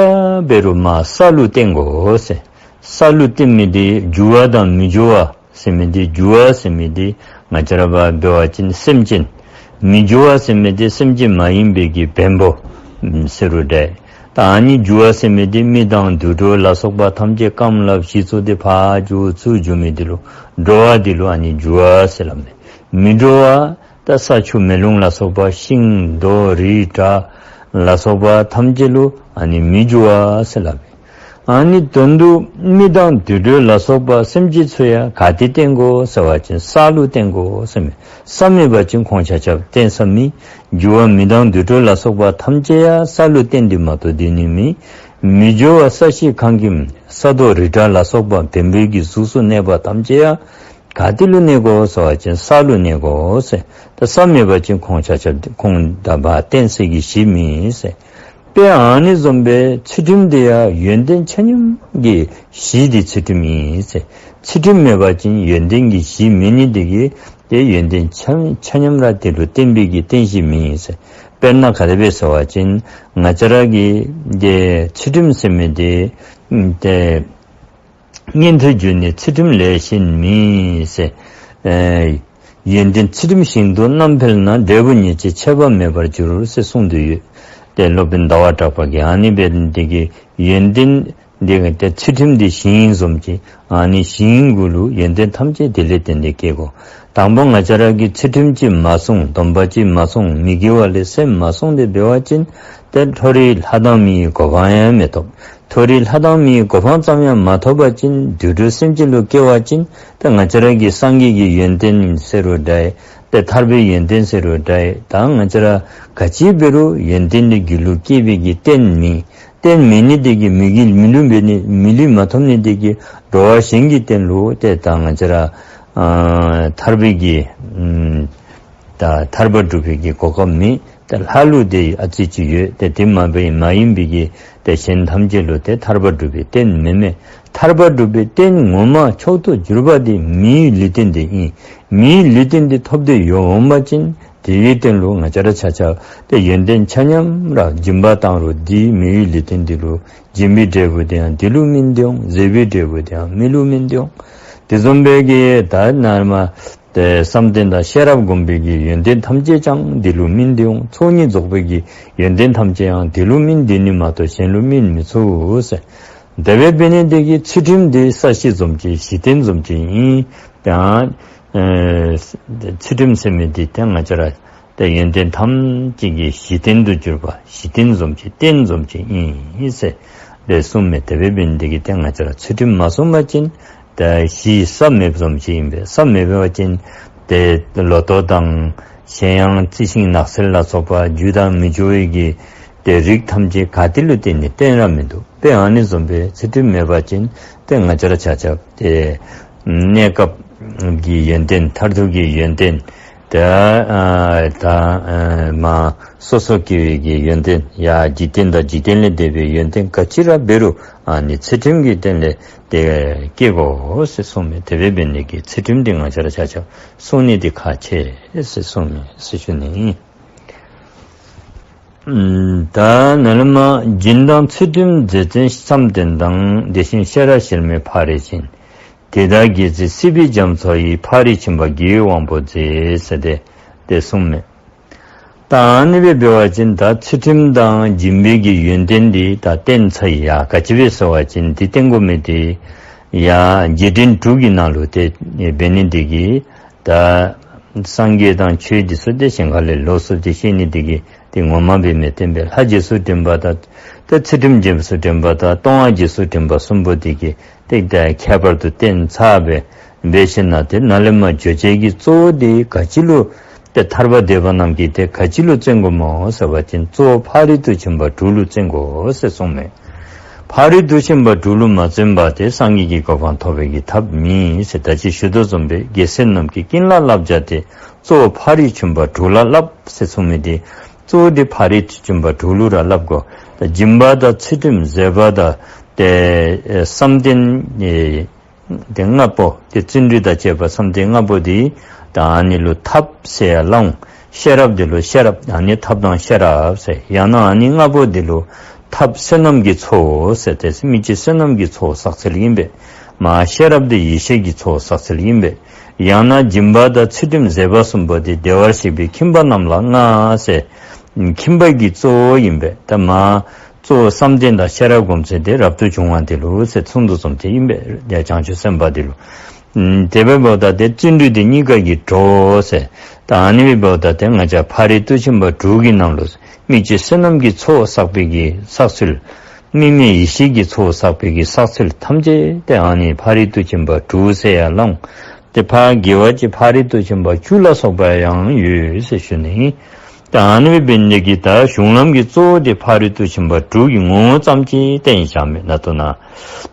འབད་རུང་མར་ས་ལུ་བརྟེན་དགོ་ཟེར། ས་ལུ་བརྟེན་མི་འདི་རྒྱུ་བ་དང་མི་རྒྱུ་བ་ཟེར་མི་འདི་རྒྱུ་བ་ཟེར་མི་འདི་ང་བཅས་ར་འབད་བ་ཅིན་སེམས་ཅན། མི་རྒྱུ་བ་ཟེར་མི་འདི་སེམས་ཅན་མ་ཡིན་པའི་གི་བེམ་པོ་ཟེར་རུང་འདྲ། ད་ཨ་ནི་རྒྱུ་བ་ཟེར་མི་འདི་མི་དང་དུད་འགྲོ་ལ་སོགས་པ་ཐམས་ཅད་རྐངམ་ལགཔ་གཞི་བཙུགས་ཏེ་ཕར་རྒྱུག་ཚུར་རྒྱུག་མི་འདི་ལུ་འགྲོ་བ་འདི་ལུ་ཨ་ནི་རྒྱུ་བ་ཟེར་སླབ་མས། མི་རྒྱུ་བ་ད་ས་ཆུ་མེ་རླུང་ལ་སོགས་པ་ཤིང་རྡོ་རི་བྲག་ལ་སོགས་པ་ཐམས་ཅད་ལུ་ཨ་ནི་མི་རྒྱུ་བ་ཟེར་སླབ་མས། ཨ་ནི་དོན་དུ་མི་དང་དུད་འགྲོ་ལ་སོགས་པ་སེམས་ཅན་ཚུ་ཡང་ག་ཏེ་བསྟེན་དགོ་ཟེར་བ་ཅིན་ས་ལུ་བསྟེན་དགོ་ཟེར་མས། ས་མེད་པ་ཅིན་ཁོང་ཆ་ཁྱབ་བསྟེན་ས་མེད། འགྱུར་བ་མི་དང་དུད་འགྲོ་ལ་སོགས་པ་ཐམས་ཅད་ཡང་ས་ལུ་བསྟེན་ཏེ་མ་གཏོགས་སྡོད་ནི་མེད། མི་འགྱུར་བ་ས་གཞི་ཁང་ཁྱིམ་ས་རྡོ་རི་བྲག་ལ་སོགས་པ་བེམ་པོའི་གི་གཟུགས་སུ་གནས་པ་ཐམས་ཅད་ཡང་ག་ཏེ་ལུ་གནས་དགོ་ཟེར་བ་ཅིན་ས་ལུ་གནས་དགོ་ཟེར། ད་ས་མེད་པ་ཅིན་ཁོང་ཆ་ཁྱབ་ཁོང་དང་བསྟེན་ས་གི་གཞི་མེད་ཟེར། དཔེ་ཨ་ནི་བཟུམ་སྦེ་ཚུལ་ཁྲིམས་དེ་ཡང་ཡོན་ཏན་ཆ་མཉམ་གྱི་གཞི་དེ་ཚུལ་ཁྲིམས་ཨིན་ཟེར། ཚུལ་ཁྲིམས་མེད་པ་ཅིན་ཡོན་ཏན་གྱི་གཞི་མེད་ནི་དེ་གིས་ཏེ་ཡོན་ཏན་ཆ་ཆ་མཉམ་ར་དེ་ལུ་བསྟེན་པའི་གི་རྟེན་གཞི་མེད་ཟེར། དཔེར་ན་ག་དེ་སྦེ་ཟེར་བ་ཅིན་ང་བཅས་ར་གི་ཏེ་ཚུལ་ཁྲིམས་ཟེར་མི་དེ་ཏེ་གཉེན་དུ་གྱུར་ནས་ཚུལ་ཁྲིམས་ལས་གཞན་མེད་ཟེར། ཨེ་ཡོན་ཏན་ཚུལ་ཁྲིམས་ཞིང་དུ་རྣམ་འཕེལ་ན། འབྲས་བུ་ཉེར་གཅིག་ཆད་པ་མེད་པར་འགྱུར་ཟེར་གསུངས་ཏེ་ཡོད། ཏེ་སློབ་དཔོན་ཟླ་བ་གྲགས་པ་གིས་ཨ་ནི་སྦེ་འདི་གི་ཡོན་ཏན་འདི་གི་ཏེ་ཚུལ་ཁྲིམས་འདི་ཞིང་བཟུམ་ཅིག། ཨ་ནི་ཞིང་གུ་ལུ་ཡོན་ཏན་ཐམས་ཅད་དེ་ལས་བརྟེན་ཏེ་སྐྱེ་དགོ། དང་པོ་ང་བཅས་ར་གིས་ཚུལ་ཁྲིམས་ཅིག་མ་བསྲུང་སྡོམ་པ་ཅིག་མ་བསྲུང་མི་དགེ་བ་ལས་སེམས་མ་བསྲུང་སྟེ་འབད་བ་ཅིན་ཏེ་མཐོ་རིས་ལྷ་དང་མིའི་གོ་འཕང་ཡང་མི་ཐོབ། མཐོ་རིས་ལྷ་དང་མིའི་གོ་འཕང་ཙམ་ཡང་མ་ཐོབ་པ་ཅིན་དུད་འགྲོ་སེམས་ཅན་ལུ་སྐྱེ་བ་ཅིན་ཏེ་ང་བཅས་ར་གིས་སངས་རྒྱས་ཀྱི་ཡོན་ཏན་ཟེར་རུང་འདྲ། ཏེ་ཐར་པའི་ཡོན་ཏན་ཟེར་རུང་འདྲ། ད་ང་བཅས་ར་ག་ཅི་འབད་རུང་ཡོན་ཏན་དེ་རྒྱུད་ལུ་སྐྱེས་པའི་གི་རྟེན་མེད། རྟེན་མེད་ནི་དེ་གིས་མི་གི་མི་ལུས་འབད་ནི་མི་ལུས་མ་ཐོབ་ནི་དེ་གིས་འགྲོ་བ་གཞན་གྱི་རྟེན་ལུ་ཏེ་ད་ང་བཅས་ར་ཨ་ཐར་པའི་གི་ཨམ་ད་ཐར་པ་སྒྲུབ་པའི་གི་གོ་སྐབས་མེད། ད་ལྷ་ལུ་དེ་ཨ་ཙི་ཅིག་ཡོད། ཏེ་དེ་མ་པའི་མ་ཡིན་པའི་གི་ཏེ་གཞན་ཐམས་ཅད་ལུ་ཏེ་ཐར་པ་སྒྲུབ་པའི་རྟེན་མེད་མས། ཐར་པ་སྒྲུབ་པའི་རྟེན་ངོ་མ་མཆོག་ཏུ་གྱུར་པ་དེ་མིའི་ལུས་རྟེན་དེ་ཨིན། མིའི་ལུས་རྟེན་དེ་ཐོབ་སྟེ་ཡོད་འོང་པ་ཅིན་དེའི་རྟེན་ལུ་ང་བཅས་ར་ཆ་ཁྱབ་ཏེ་ཡོན་ཏན་ཆ་མཉམ་ར་སྦྱིན་པ་བཏང་རུང་དེ་མིའི་ལུས་རྟེན་དེ་ལུ་སྦྱིན་པའི་འབྲས་བུ་དེ་ཡང་དེ་ལུ་སྨིན་ཏེ་འོང་། བཟོད་པའི་འབྲས་བུ་དེ་ཡང་མི་ལུ་སྨིན་ཏེ་འོང་། དེ་བཟུམ་སྦེ་གི་ད་ནཱ་མ་ཏེ་བསམ་གཏན་དང་ཤེས་རབ་སྒོམ་པའི་གི་ཡོན་ཏན་ཐམས་ཅད་ཀྱང་འདི་ལུ་སྨིན་ཏེ་འོང་། ཚོགས་གཉིས་རྫོགས་པའི་གི་ཡོན་ཏན་ཐམས་ཅད་ཡང་འདི་ལུ་སྨིན་ཏེ་ནི་མ་གཏོགས་གཞན་ལུ་སྨིན་མི་ཚུགས་ཟེར། དེ་སྦེ་འབད་ནི་དེ་གིས་ཚུལ་ཁྲིམས་འདི་ས་གཞི་བཟུམ་ཅིག་གཞི་རྟེན་བཟུམ་ཅིག་ཨིན། ཡང་ཨེ་ཚུལ་ཁྲིམས་ཟེར་མི་འདི་ཏེ་ང་བཅས་ར་ཏེ་ཡོན་ཏན་ཐམས་ཅད་ཀྱི་གཞི་རྟེན་དུ་གྱུར་པ་གཞི་རྟེན་བཟུམ་ཅིག་རྟེན་བཟུམ་ཅིག་ཨིན་ཟེར་སྦེ་གསུངས་མས། དེ་སྦེ་འབད་ནི་དེ་གིས་ཏེ་ང་བཅས་ར་ཚུལ་ཁྲིམས་མ་བསྲུང་པ་ཅིན་ཏེ་གཞི་ས་མེདཔ་བཟུམ་ཅིག་ཨིན་པས། ས་མེད་པ་ཅིན་ཏེ་ལོ་ཐོག་དང་གཞན་ཡང་རྩི་ཤིང་ནགས་ཚལ་ལ་སོགས་པ་རྒྱུ་དང་མི་རྒྱུ་བའི་གི་ཏེ་རིགས་ཐམས་ཅད་ག་ཏེ་ལུ་བརྟེན་ནས་བརྟེན་ར་མི་འདུག། དཔེ་ཨ་ནི་བཟུམ་སྦེ་ཚུལ་ཁྲིམས་མེད་པ་ཅིན་ཏེ་ང་བཅས་ར་ཆ་ཁྱབ་ཏེ་གནས་སྐབས་ཀྱི་ཡོན་ཏན་མཐར་ཐུག་གི་ཡོན་ཏན་ཏེ་ཨ་ད་ཨ་མ་སོ་སོ་སྐྱེ་བོའི་གི་ཡོན་ཏན་ཡང་འཇིག་རྟེན་དང་འཇིག་རྟེན་ལས་འདས་པའི་ཡོན་ཏན་ག་ཅི་ར་འབད་རུང་ཨ་ནི་ཚུལ་ཁྲིམས་ཀྱི་རྟེན་ལས་ཏེ་སྐྱེ་དགོ་ཟེར་གསུངས་མས། དེ་སྦེ་འབད་ནི་དེ་གིས་ཚུལ་ཁྲིམས་འདི་ང་བཅས་ར་ཆ་ཁྱབ་བསྲུང་ནི་འདི་ཁག་ཆེ་ཟེར་གསུངས་མས་ཟེར་ཞུ་ནི་ཨིན། ད་ནཱ་ལས་མར་སྦྱིན་དང་ཚུལ་ཁྲིམས་མཛོད་བཙན་བསམ་གཏན་དང་། དེ་བཞིན་ཤེས་རབ་གཞལ་མེད་ཕ་རོལ་ཕྱིན། དེ་དག་དགེ་ཚུལ་སྲིད་པའི་རྒྱ་མཚོ་ཡི། ཕ་རོལ་ཕྱིན་པ་དགེ་བའི་དབང་པོ་མཛོད་ཟེར་ཏེ་ཏེ་གསུངས་མས། ད་ཨ་ནི་སྦེ་འབད་བ་ཅིན་ད་ཚུལ་ཁྲིམས་དང་སྦྱིན་པའི་གི་ཡོན་ཏན་འདི་ད་བསྟན་ཚར་ཡི། ཡ་ག་ཅི་སྦེ་ཟེར་བ་ཅིན་འདི་བསྟན་དགོ་མི་འདི་ཡ་རྗེས་དྲན་དྲུག་གི་ནང་ལུ་ཏེ་འབད་ནི་འདི་གིས་ད་སངས་རྒྱས་དང་ཆོས་འདི་ཚུ་ཏེ་གཞན་ཁ་ལས་ལོགས་སུ་ཏེ་བཤད་ནི་འདི་གིས་ཏེ་ངོ་མ་འབད་མི་བསྟན་པས། ལྷ་རྗེས་སུ་དྲན་པ་དང་ཏེ་ཚུལ་ཁྲིམས་རྗེས་སུ་དྲན་པ་དང་ལྟུང་བ་རྗེས་སུ་དྲན་པ་གསུམ་པོ་འདི་གིས་ཏེ་ད་ཁྱད་པར་དུ་བསྟན་ཚར་བས། འབད་ཞིནམ་ན་ཏེ་ནཱ་ལས་མར་བརྗོད་བྱའི་གི་གཙོ་བོ་འདི་ག་ཅི་ལུ་ཏེ་ཐར་པ་འདོད་པ་རྣམས་ཀྱིས་ཏེ་ག་ཅི་ལུ་བརྩོན་དགོཔ་སྨོ་ཟེར་བ་ཅིན་གཙོ་བོ་ཕ་རོལ་ཏུ་ཕྱིན་པ་དྲུག་ལུ་བརྩོན་དགོ་ཟེར་གསུངས་མས། ཕ་རོལ་ཏུ་ཕྱིན་པ་དྲུག་ལུ་མ་བརྩོན་པར་ཏེ་སངས་རྒྱས་ཀྱི་གོ་འཕང་ཐོབ་པའི་གི་ཐབས་མེད་ཟེར་ད་ཅི་ཞུ་དོ་བཟུམ་སྦེ་རྒྱལ་སྲས་རྣམས་ཀྱིས་ཀུན་ལ་བསླབ་བྱ་སྟེ། གཙོ་བོ་ཕ་རོལ་ཕྱིན་པ་དྲུག་ལ་བསླབ་ཟེར་གསུངས་མི་འདི་གཙོ་བོ་འདི་ཕ་རོལ་ཏུ་ཕྱིན་པ་དྲུག་ལུ་ར་བསླབ་དགོ། ད་སྦྱིན་པ་དང་ཚུལ་ཁྲིམས་བཟོད་པ་དང་ཏེ་བསམ་གཏན་ཏེ་ལྔ་པོ་ཏེ་བརྩོན་འགྲུས་དང་བཅས་པ་བསམ་གཏན་ལྔ་པོ་འདི་ད་ཨ་ནི་ལུ་ཐབས་ཟེར་ཡང་སླབ་འོང་། ཤེས་རབ་འདི་ལུ་ཤེས་རབ་ཨ་ནི་ཐབས་དང་ཤེས་རབ་ཟེར། ཡང་ན་ཨ་ནི་ལྔ་པོ་འདི་ལུ་ཐབས་བསོད་ནམས་ཀྱི་ཚོགས་ཟེར་ཏེ་དམིགས་བཅས་བསོད་ནམས་ཀྱི་ཚོགས་བསགས་ཚུལ་ཨིན་པས། མར་ཤེས་རབ་འདི་ཡེ་ཤེས་ཀྱི་ཚོགས་བསགས་ཚུལ་ཨིན་པས། ཡང་ན་སྦྱིན་པ་དང་ཚུལ་ཁྲིམས་བཟོད་པ་གསུམ་པོ་འདི་བདེ་བར་གཤེགས་པའི་ཁྱིམ་པ་རྣམས་ལ་མངའ་ཟེར། ཁྱིམ་པ་གི་གཙོ་བོ་ཨིན་པས། ད་མར་གཙོ་བོ་བསམ་གཏན་དང་ཤེས་རབ་སྒོམ་ཚུལ་དེ་རབ་ཏུ་བྱུང་བ་དེ་ལུ་ཟེར་གསུངས་དོ་བཟུམ་ཅིག་ཨིན་པས། ཡ་བྱང་ཆུབ་སེམས་དཔའ་དེ་ལུ། ཨམ་དེ་འབདཝ་ད་ཏེ་བརྩོན་འགྲུས་དེ་གཉིས་ཀ་གིས་འགྲོ་ཟེར། ད་ཨ་ནི་འབདཝ་ད་ཏེ་ང་བཅས་ཕ་རོལ་ཏུ་ཕྱིན་པ་དྲུག་གི་ནང་ལུ་དམིགས་བཅས་བསོད་ནམས་ཀྱི་ཚོགས་བསགས་པའི་གི་བསགས་ཚུལ། དམིགས་མེད་ཡེ་ཤེས་ཀྱི་ཚོགས་བསགས་པའི་གི་བསགས་ཚད་ཐམས་ཅད་ཏེ་ཨ་ནི་ཕ་རོལ་ཏུ་ཕྱིན་པ་དྲུག་ཟེར་ཡང་སློང་། ཏེ་ཕར་དགེ་བ་ཅིག་ཕ་རོལ་ཏུ་ཕྱིན་པ་བཅུ་ལ་སོགས་པ་ཡང་ཡོད་ཟེར་ཞུ་ནི། ད་ཨ་ནི་འབད་ནི་དེ་གིས་ད་གཞུང་ལམ་གྱི་གཙོ་བོ་དེ་ཕ་རོལ་ཏུ་ཕྱིན་པ་དྲུག་གི་ངོ་བོ་ཙམ་ཅིག་བསྟན་བཞག་མི་ནང་དུ་ན།